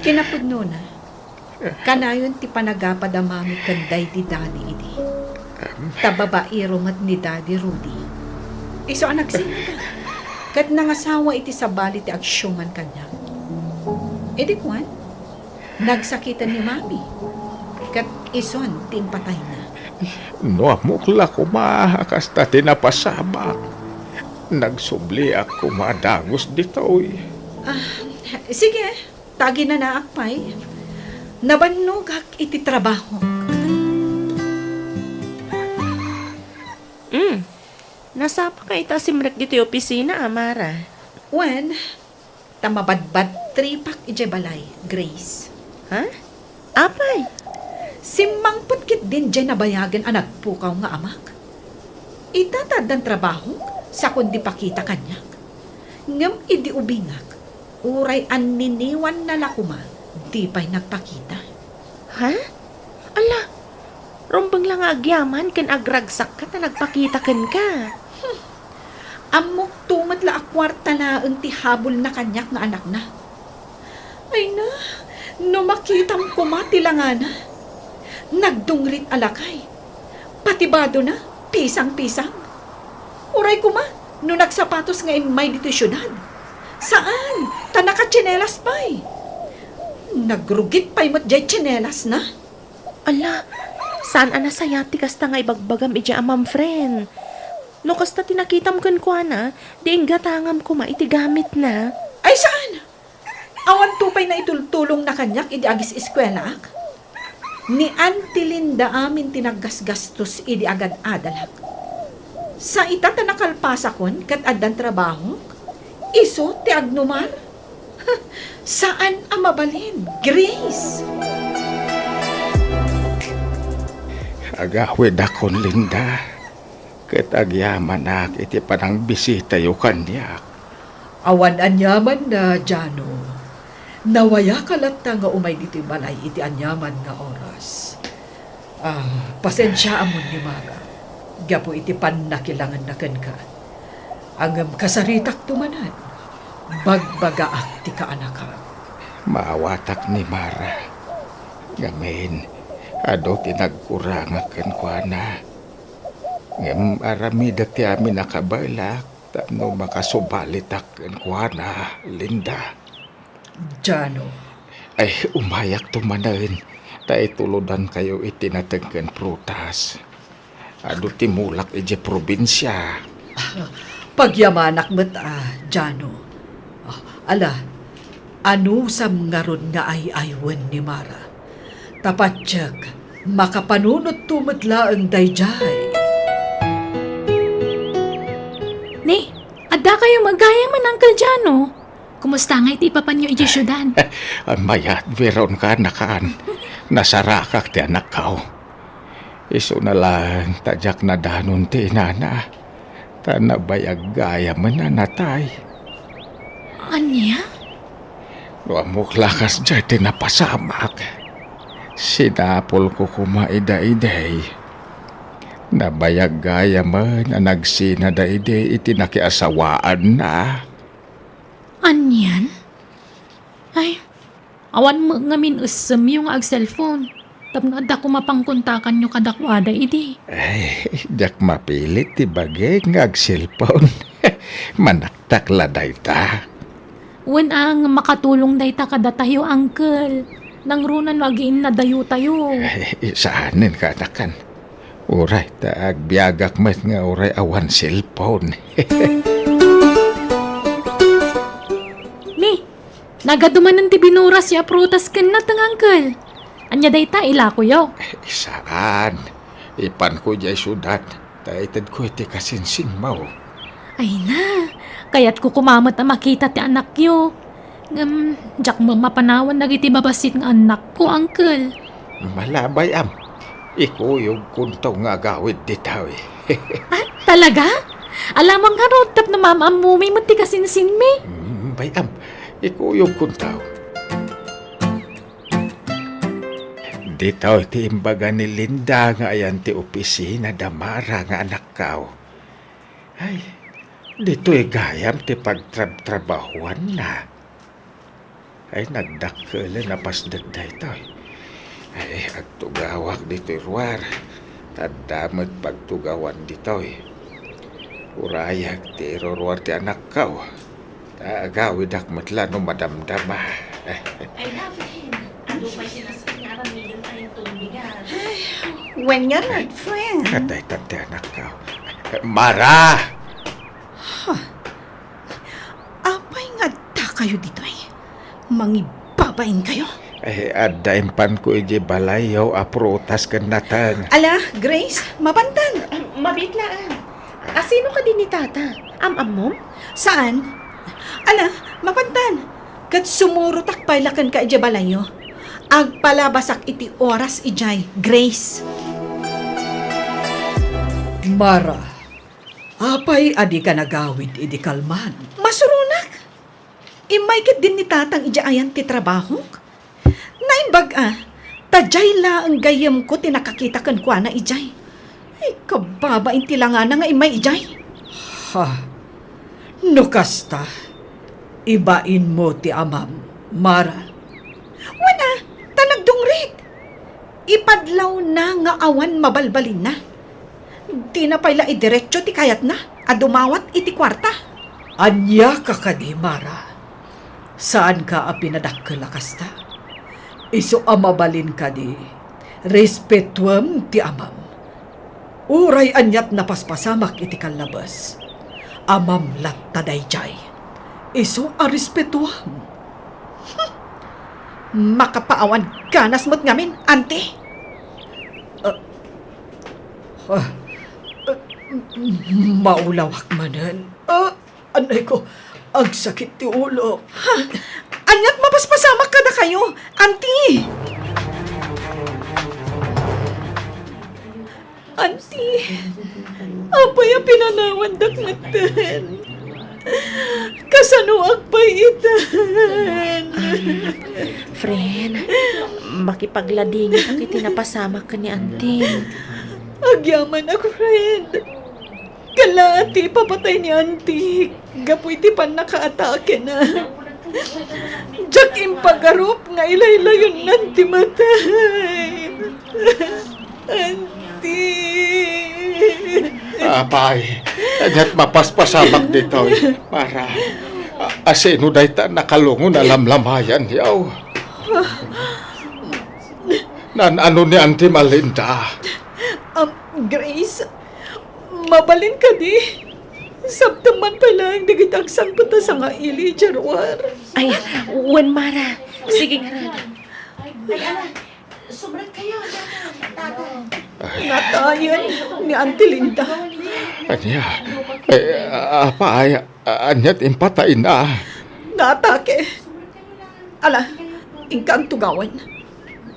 Kinapudnona, kanayon ti panagapad a mami ken daydi Daddy idi. Ta babaero met ni Daddy Rudy. Isu a nagsinada, ket nangasawa iti sabali ti agsiuman kaniak. Idi kuan, nagsakiten ni Mami, ket isun ti impatayna. No ammok la koma a kasta ti napasamak, nagsubliak koma dagus ditoy. Ah, sige, taginanaak pay. Nabannogak iti trabahok. Mm. Nasapaka ita a simrek ditoy opisina, a, Mara? Wen, ta mabadbadtripak idiay balay, Grace. Ha? Apay? Simmangpet ketdin diay nabayagen a nagpukaw nga amak. Ita ta addan trabahok, sakon di pakita kaniak. Ngem idi ubingak, uray anniniwanna la koma, di pay nagpakita. Ha? Ala, rumbeng la nga agyaman ken agragsakka ta nagpakita kenka. Hmm. Ammokto met la a kuarta laeng ti habulna kaniak nga anakna. Ay na, no makitam koma ti langana. Nagdungrit a lakay. Pati badona, pisang-pisang. Uray koma, no nagsapatos nga immay ditoy siudad. Saan, ta nakatsinelas pay. Nagrugit pay met diay tsinelasna. Ala, saan a nasayaat ti kasta nga ibagbagam idiay amam, friend. No kasta ti nakitam kenkuana, di inggatangam koma iti gamitna. Ay, saan? Awanto pay naitultulongna kaniak idi agis-eskuelaak? Ni Auntie Linda amin ti naggasgastos idi agad-adalak. Sa ita ta nakalpasakon ket addan trabahok, isu ti agnumar? Saan a mabalin, Grace? Agawidakon, Linda, ket agyamanak iti panangbisitayo kaniak. Awan aniamanna, Jano. Nawayaka latta nga umay ditoy balay iti aniaman nga oras. Ah, pasensiaamon ni Mara, gapu iti pannakilanganna kenka. Ngem kasaritakto manen, bagbagaak ti kaanakak. Maawatak ni Mara. Ngamin, adu ti nagkurangak kenkuana. Ngem aramidek ti amin a kabaelak tapno makasubalitak kenkuana, Linda. Jano. Ay, umayakto manen, ta itulodankayo iti natengken prutas. Adu ti mulak idiay probinsia. Pagyamanak met a, Jano. Ah, ala, anusam ngarud nga ay-aywen ni Mara? Ta patiek, makapanunotto met laeng daydiay. Ni, adda kayo met gayamen, Uncle Jano? Kumusta ngay ti ipapanyo idiay siudad? Mayat, Veron, kaanakan. Nasarakak ti anakko. Isuna laeng ta diak nadanon ti inana, ta nabayag gayamen a natay. Ania? No ammok la kasdiay ti napasamak, sinapulko koma ida idi. Nabayag gayamen a nagsinada idi iti nakiasawaanna. Anian? Ay, awan met ngamin essemyo nga agselpon tapno adda koma pangkontakanyo kadakuada idi. Ay, diak mapilit ti bagik nga agselpon. Manaktak la dayta. Wen a, makatulong dayta kadatayo, Uncle. Nangruna no agiinnadayotayo. Ay, saanen, kaanakan. Uray ta agbiagak met nga uray awan cellphone. Ni, nagadu manen ti binurasyo a prutas ken nateng, Uncle. Ania dayta, ilakoyo? Saan. Ipanko idiay siudad, ta itedko iti kasinsinmo. Ay na, kayatko koma met a makita ti anakyo. Ngem, diak met mapanawan dagiti babassit nga annakko, Uncle. Malabay, am. Ikuyogkonto nga agawid ditoy. Ah, talaga? Alamang ngarud tapno maam-ammomi met ti kasinsinmi. Mm, bay, am. Ikuyogkonto. Ditoy ti imbaga ni Linda nga ayan ti opisina da Mara nga anakko. Ay, ditoy gayam ti pagtrabtrabahuanna. Ay, nagdakkel a napasdek daytoy. Ay, agtugawak ditoy ruar. Adda met pagtugawan ditoy. Urayak ti iruruar ti anakko. Ta agawidak met la no madamdama. Ay, David, ano pa'y sinasakit nga aramiden tayo tubig, ah? Ay, wen nga, friend. Kadaytan ti anakko. Mara! Huh. Apay nga adda kayo ditoy? Mangibabain kayo? Eh, adda impanko iti balayyo a prutas ken nateng. Ala, Grace, mapantan. Ah, mabiit laeng. Asino kadi ni Tata? Am-ammom? Saan? Ala, mapantan. Ket sumurotak pay la kenka idiay balayyo. Agpalabasak iti oras idiay, Grace. Mara, apay a dika nagawid idi kalman? Masuronak. Immay ketdin ni Tatang idiay ayan ti trabahok. Naimbag a, ta diay laeng gayyemko ti nakakita kenkuana idiay. Ay, kababain ti langana nga immay idiay. Ha, no kasta, ibainmo ti amam, Mara. Wen a, ta nagdungrit. Ipadlawna nga awan mabalbalinna. Dina pay la idiretso ti kayatna a dumawat iti kuarta. Ania ka kadi, Mara? Saanka a pinadakkel a kasta? Isu a mabalin kadi, respetuem ti amam. Uray aniat napaspasamak iti kallabes, amam latta daydiay. Isu a respetuam. Hmm. Makapaawan ganas met ngamin, Auntie. Ah, ah, ah, maulawak manen. Ah, anay ko, agsakit ti ulo. Ha? Aniat mapaspasamak kadakayo, Auntie? Auntie, apay a pinanawandak metten? Kasanoak pay itan? Friend, makipagladingitak iti napasamak ken ni Auntie. Agyamanak, friend. Kala ti ipapatay ni Auntie gapu iti pannakaatakena. Diak impagarup nga ilaylayonnan ti matay. Auntie. Apay, aniat mapaspasamak ditoy, Mara? A-, asino dayta nakalungon a lamlamayan, yaw? Naan-ano ni Auntie Malinda? Um, Grace, mabalin kadi? Sabtem man pay laeng dagiti agsangpet a sangaili idiay ruar. Ay, wen, Mara. Sige ngarud. Ay, ala, sobra kayo, tata. Natayen ni Auntie Linda. Ania? Eh, apay, ania ti impatayna? Naatake. Ala, inka agtugawan.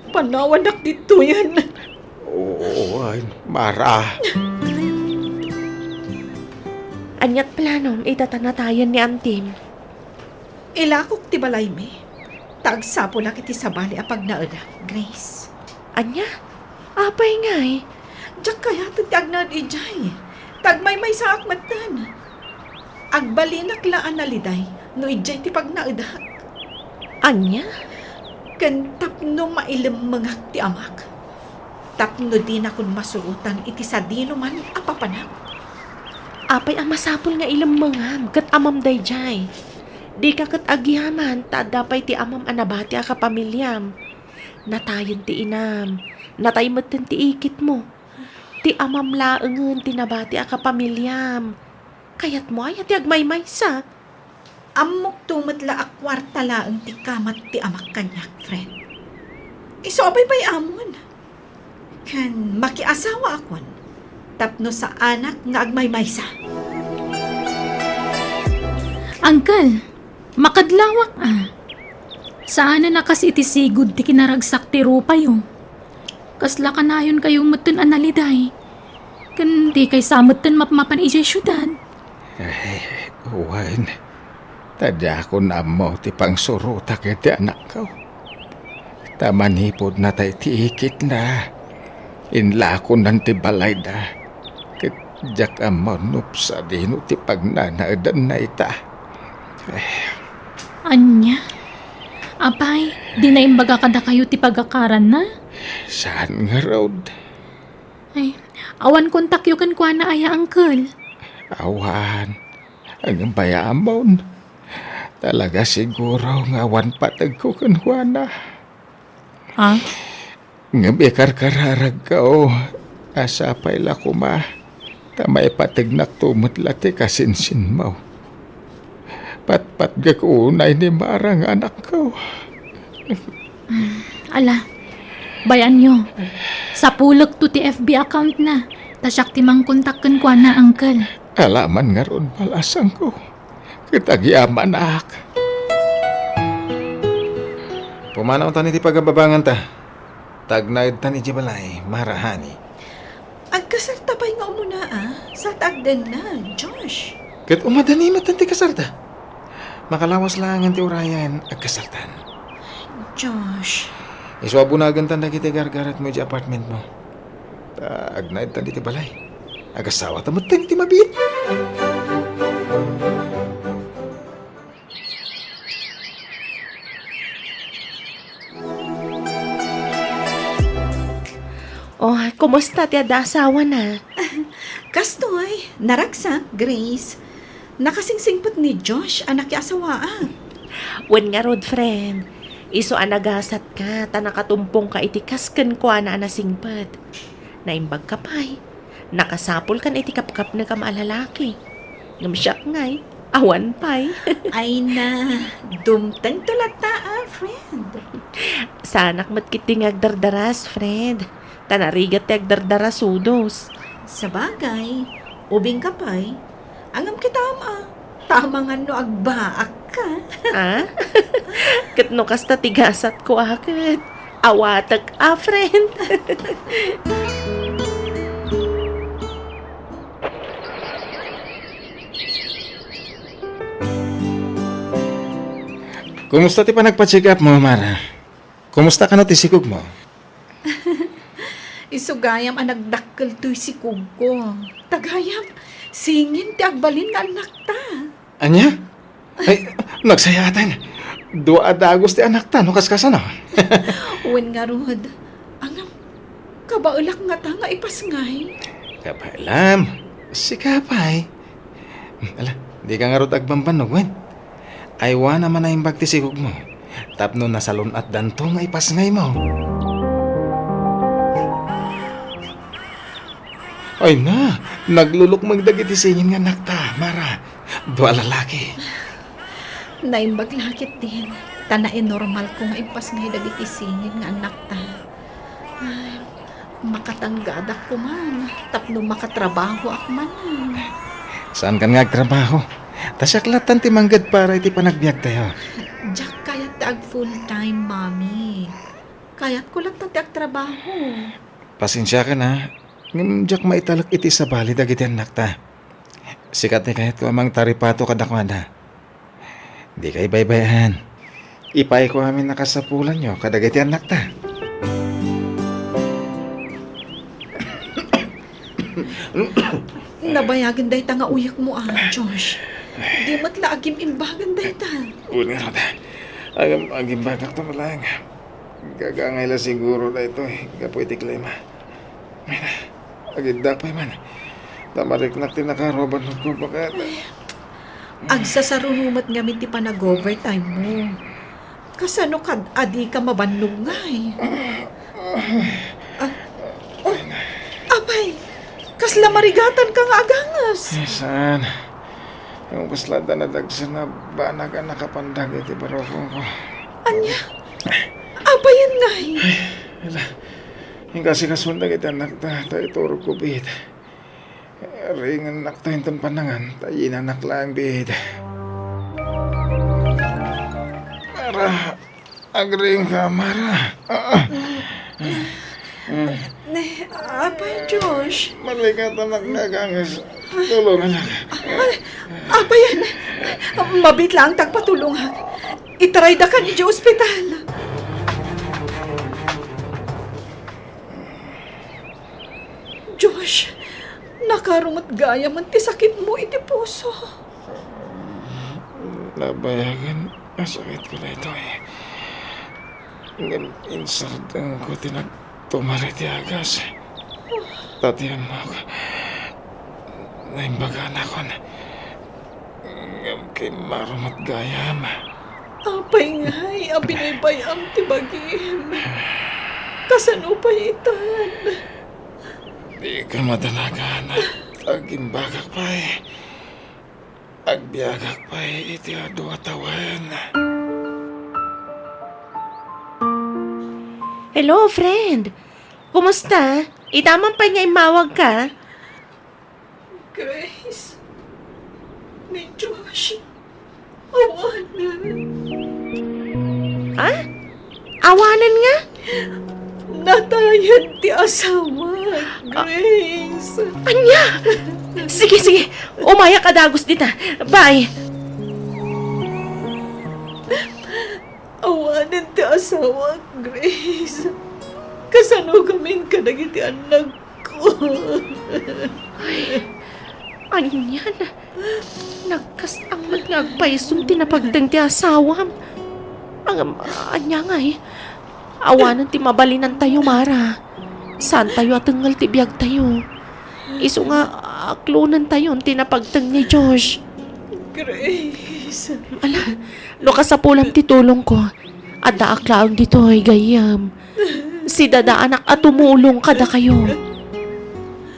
Panawannak ditoyen. Oo, ay, Mara. Aniat planom ita ta natayen ni Auntie? Ilakok ti balaymi. Ta agsapulak iti sabali a pagnaedak, Grace. Ania? Apay ngay? Diak kayaten ti agnaed idiay. Ta agmaymaysaak metten. Agbalinak la a naliday no idiay ti pagnaedak. Ania? Ken tapno mailemmengak ti amak. Tapno dinakon masurotan iti sadinoman a papanak. Apay a masapul nga ilemmengam ket amam daydiay? Dika ket agyaman ta adda pay ti amam a nabati a kapamiliam. Natayen ti inam, natay metten ti ikitmo. Ti amam laengen ti nabati a kapamiliam. Kayatmo aya ti agmaymaysa? Ammokto met la a kuarta laeng ti kamat ti amak kaniak, friend. Isu a baybay-amon. Ken makiasawaakon tapno saanak nga agmaymaysa. Uncle, makadlawak a. Saanen a kas iti sigud ti kinaragsak ti rupayo. Kasla kanayonkayo metten a naliday. Ken dikay sa metten mapmapan idiay siudad. Eh, wen, ta diakon ammo ti pangsurotak iti anakko. Ta manipud natay ti ikitna, inlakonan ti balayda, ket diak ammo no sadino ti pagnanaedanna ita. Eh. Ania? Apay, di naimbag kadakayo ti pagakaranna? Saan ngarud. Ay, awan kontakyo kenkuana aya, uncle? Awan. Ngem bay-amon, talaga siguro nga awan pategko kenkuana. Ha? Ngem ikarkararagko a sapay la koma ta maipategnakto met la ti kasinsinmo. Patpatgek unay ni Mara nga anakko. Ala, bay-anyo. Sapulekto ti F B account na. Ta siak ti mangkontak kenkuana, uncle. Ala man ngarud balasangko. Ket agyamanak. Pumanawtan iti pagababanganta. Tagnaedtan idiay balay, Mara, honey. Agkasarta pay nga umuna, a? Sa ta agdennag, Josh. Ket umadani met ti kasarta. Makalawas laengen ti urayen, agkasartan. Josh. Isu a bunagentan dagiti gargaretmo idiay apartmentmo. Ta agnaedtan iti balay. Agasawata met ti mabiit. Oh, kumusta ti adda asawana? Kastoy, naragsak, Grace. Nakasingsingpet ni Josh a nakiasawaak. Wen ngarud, friend. Isu a nagasatka ta nakatumpongka iti kas kenkuana a nasingpet. Naimbagka pay. Nakasapulkan iti kapkapnekam a lalaki. Ngem siak ngay, awan pay. Ay na, dumtengto latta a, friend. Saanak met ketdi nga agdardaras, friend. Ta narigat ti agdardarasudos. Sabagay, ubingka pay. Ngem kitam a, ta amangan no agbaakka. A? Ket no kasta ti gasatko a ket, awatek a, friend. Kumusta ti panagpa-check up mo, Mara? Kumusta kano ti sikogmo? Isu gayam a nagdakkel toy sikogko. Ta gayam, singin ti agbalin nga annakta. Ania? Ay, nagsayaatan. Dua a dagus ti annakta, no kaskasano? Wen ngarud. Ngem, kabaelak ngata nga ipasngay. Kabaelam. Sika pay. Ala, dika ngarud agbambannog, wen? Aywana man a imbag ti sikogmo tapno nasalun-atdanto nga ipasngaymo. Ay na, naglulukmeng dagiti singin nga annakta, Mara. Dua a lalaki. Naimbag la ketdin, ta nainormalko nga impasngay dagiti singin nga annakta. Ay, makatanggadak koman tapno makatrabahoak man. Saankan nga agtrabaho? Ta siak lattan ti mangged para iti panagbiagtayo. Diak kayat ti ag full-time, Mami. Kayatko latta ti agtrabaho. Pasensiakan a, ngem diak maitalek iti sabali dagiti annakta. Sika ti kayatko a mangtaripato kadakuada. Dika ibaybay-an. Ipayko amin a kasapulanyo kadagiti annakta. Nabayagen dayta nga uyekmo a, Josh. Di met la agim-imbagan dayta. Wen ngarud. Agim-, agimbagakto laeng. Gagangay la siguro daytoy gapu iti klima. Ay na, agiddak pay man. Ta mariknak ti nakaruaban ko baket. Agsasaruno met ngamin ti panag-overtime mo. Kasano kad a dika mabannog ngay? Ah, apay, kasla marigatanka nga aganges? Eh, saan? Yung kasla da nadagsen a banag a nakapandag iti barokongko. Ania? Apayen ngay? Ay, ala. Inkasikasuan dagiti annakta, ta iturogko biit. Ringennakto inton pannangan, ta yinanak laeng biit. Mara, agriingka, Mara. Ah, ah. Ne, apay, Josh? Marikatanak nga aganges. Tulonganak. Ay, apayen. Mabiit laeng ti agpatulongak. Itaraydakan idiay ospital. Josh, nakaro met gayamen ti sakitmo iti puso. Nabayagen a sakitko daytoy. Ngem insardengko ti nagtumar iti agas. Ta ti ammok, naimbaganak. Ngem kimmaro met gayam. Apay ngay a binaybay-am ti bagim? Kasano pay itan? Dika madanagan. Agimbagak pay. Agbiagak pay iti adu a tawen. Hello, friend. Kumusta? Ita man pay nga immawagka? Grace, ni Josh, awanen. Ha? Awanen nga? Natayen ti asawa, Grace. Ania? Sige, sige. Umayak a dagus dita. Bye. Awanen ti asawa, Grace. Kasano gamin kadagiti annakko? Ay, anian? Nagkasangpet nga agpaysum ti napagteng ti asawam. Ang, ania ngay? Awanen ti mabalinantayo, Mara. Saantayo a tengngel ti biagtayo. Isu nga, aklonentayon ti napagteng ni Josh. Grace. Ala, no kasapulam ti tulongko, addaak laeng ditoy gayyem. Sidadaanak a tumulong kadakayo.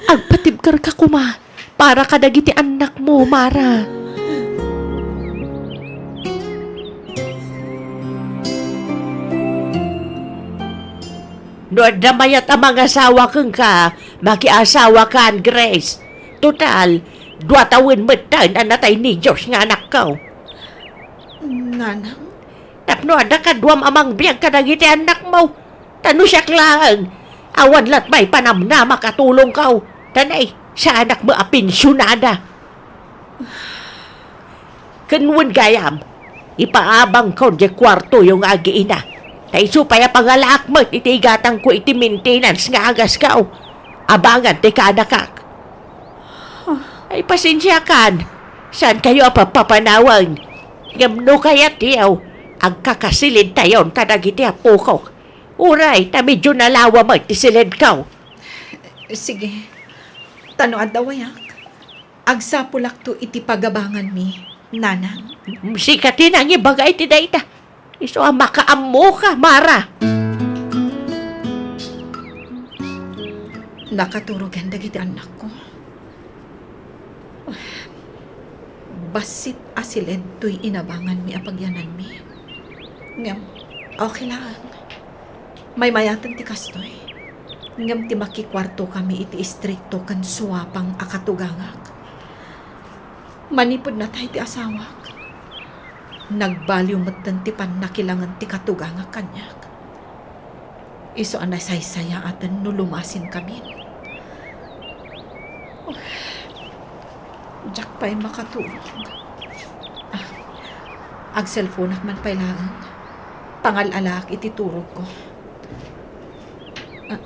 Agpatibkerka koma para kadagiti annakmo, Mara. No adda mayat a mangasawa kenka, makiasawakan, Grace. Total, dua tawen metten a natay ni Josh nga anakko. Nanang? Tapno adda kaduam a mangbiag kadagiti annakmo. Ta no siak laeng, awan lat may panamnamak a tulongko. Ta nay, saanak met a pensionada. Ken wen gayam, ipaabangko diay kuartoyo nga agiina. Ta isu pay a pangalaak met iti igatangko iti maintenance nga agasko. Abangan ti kaanakak. Ay, pasensiakan. Saankayo a papapanawen. Ngem no kayatyo, agkakasilidtayon kadagiti apokok. Uray, ta medio nalawa met ti silidko. Sige. Ta no adda wayak, agsapulakto iti pagabanganmi, Nanang. Sika ti nangibaga iti dayta. Isu a makaammoka, Mara. Nakaturogen dagiti annakko. Bassit a siled toy inabanganmi a pagyananmi. Ngem, okay laeng. Maymayaten ti kastoy. Ngem ti makikuartokami iti istrikto ken suapang a katugangak. Manipud natay ti asawak, nagbaliw metten ti pannakilangen ti katugangak kaniak. Isu a nasaysayaaten no lumasinkamin. Diak pay makatulog. Ah, agselponak man pay laeng. Pangal-alaak iti turogko. Ah,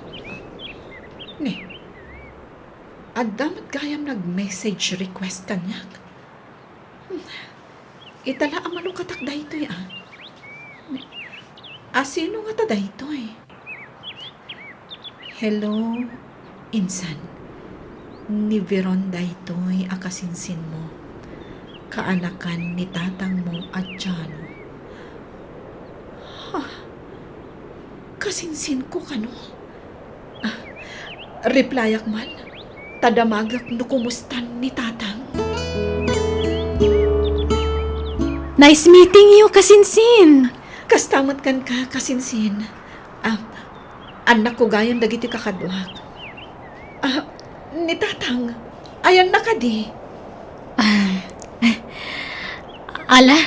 ne, adda met gayam nag-message request kaniak. Ita la a malukatak daytoy, a. A, sino ngata daytoy? Hello, insan. Ni Veron daytoy a kasinsinmo. Kaanakan ni tatangmo a Jano. Ha? Kasinsinko kano? Ah, replyak man, ta damagek no kumustan ni tatang. Nice meeting you, kasinsin! Kasta met kenka, kasinsin. Ah, annakko gayam dagiti kakaduak. Ah, ni tatang, ayanna kadi? Ah, ala,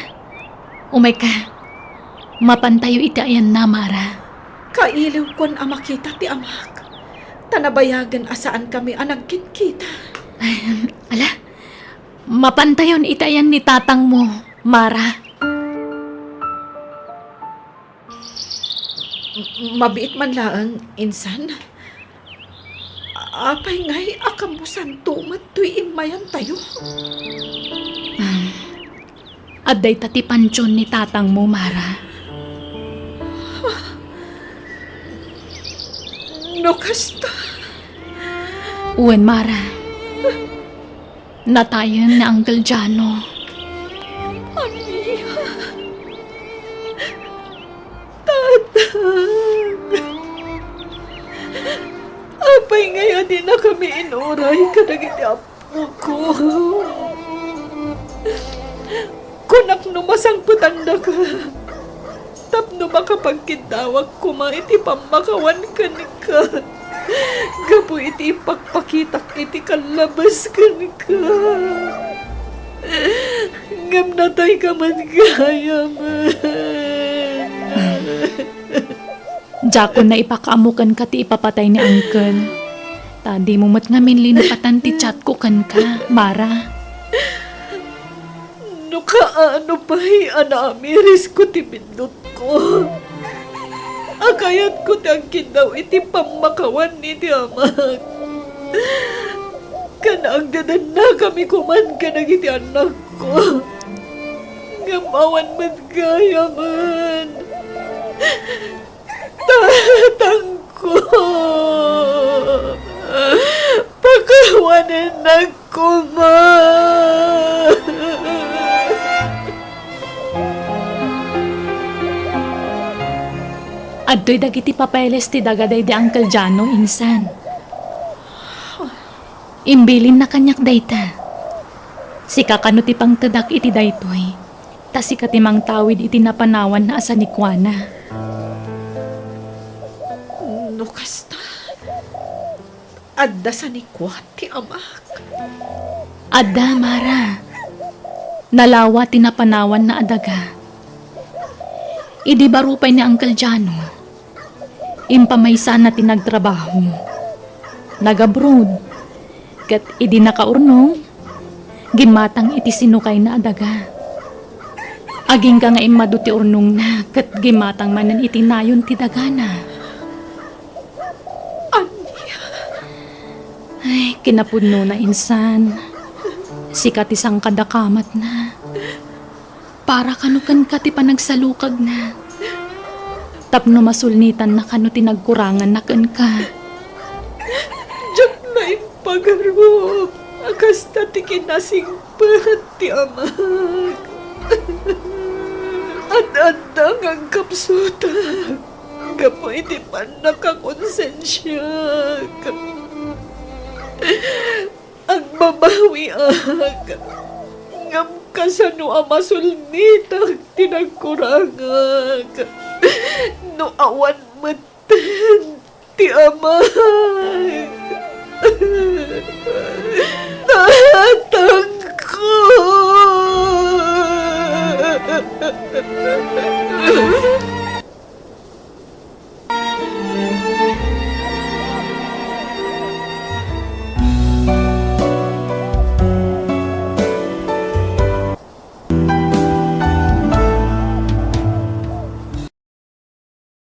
umayka. Mapantayo iti ayanna, Mara. Kailiwkon a makita ti amak, ta nabayagen a saankami a nagkitkita. Ala, mapantayon iti ayan ni tatangmo, Mara. M-, mabiit man laeng, insan. Apay ngay a kabusanto met toy immayantayo? Ah, adda ita ti pantion ni tatangmo, Mara. No kasta. Wen, Mara. Natayen ni Uncle Jano. Ania? Tatang. Apay ngay a dinakami inuray kadagiti apoko? Kunak no masangpetandaka tapno makapagkiddawak koma iti pammakawan kenka. Gapu iti ipakpakitak iti kallabes kenka. Ngem natayka met gayamen. Diakon naipakaammo kenka ti ipapatay ni Uncle. Ta dimo met ngamin linupatan ti chatko kenka, Mara. No kaano pay a naamirisko ti biddutko, a kayatko ti agkiddaw iti pammakawan iti amak. Ken agdadannakami koman kadagiti annakko. Ngem awan met gayamen. Tatangko, pakawanennak koma. Adtoy dagiti papeles ti daga daydi Uncle Jano, insan. Imbilinna kaniak dayta. Sika kano ti pangtedak iti daytoy, ta sika ti mangtawid iti napanawanna a sanikuana. No kasta, adda sanikua ti amak? Adda, Mara. Nalawa ti napanawanna a daga. Idi baro pay ni Uncle Jano, impamaysana ti nagtrabaho. Nag-abroad. Ket idi nakaurnong, gimmatang iti sinukayna a daga. Agingga nga immadu ti urnongna ket gimmatang manen iti nayon ti dagana. Ania? Ay, kinapudnona, insan. Sika ti sangkadakamatna. Para kano kenka ti panagsalukagna. Tapno masulnitanna kano ti nagkuranganna kenka. Diak naimpagarup a kasta ti kinasingpet ti amak. Ad-adda nga agkapsutak gapu iti pannakakonsensiak. Agbabawiak, ngem kasano a masulnitak ti nagkurangak no awan metten ti ama?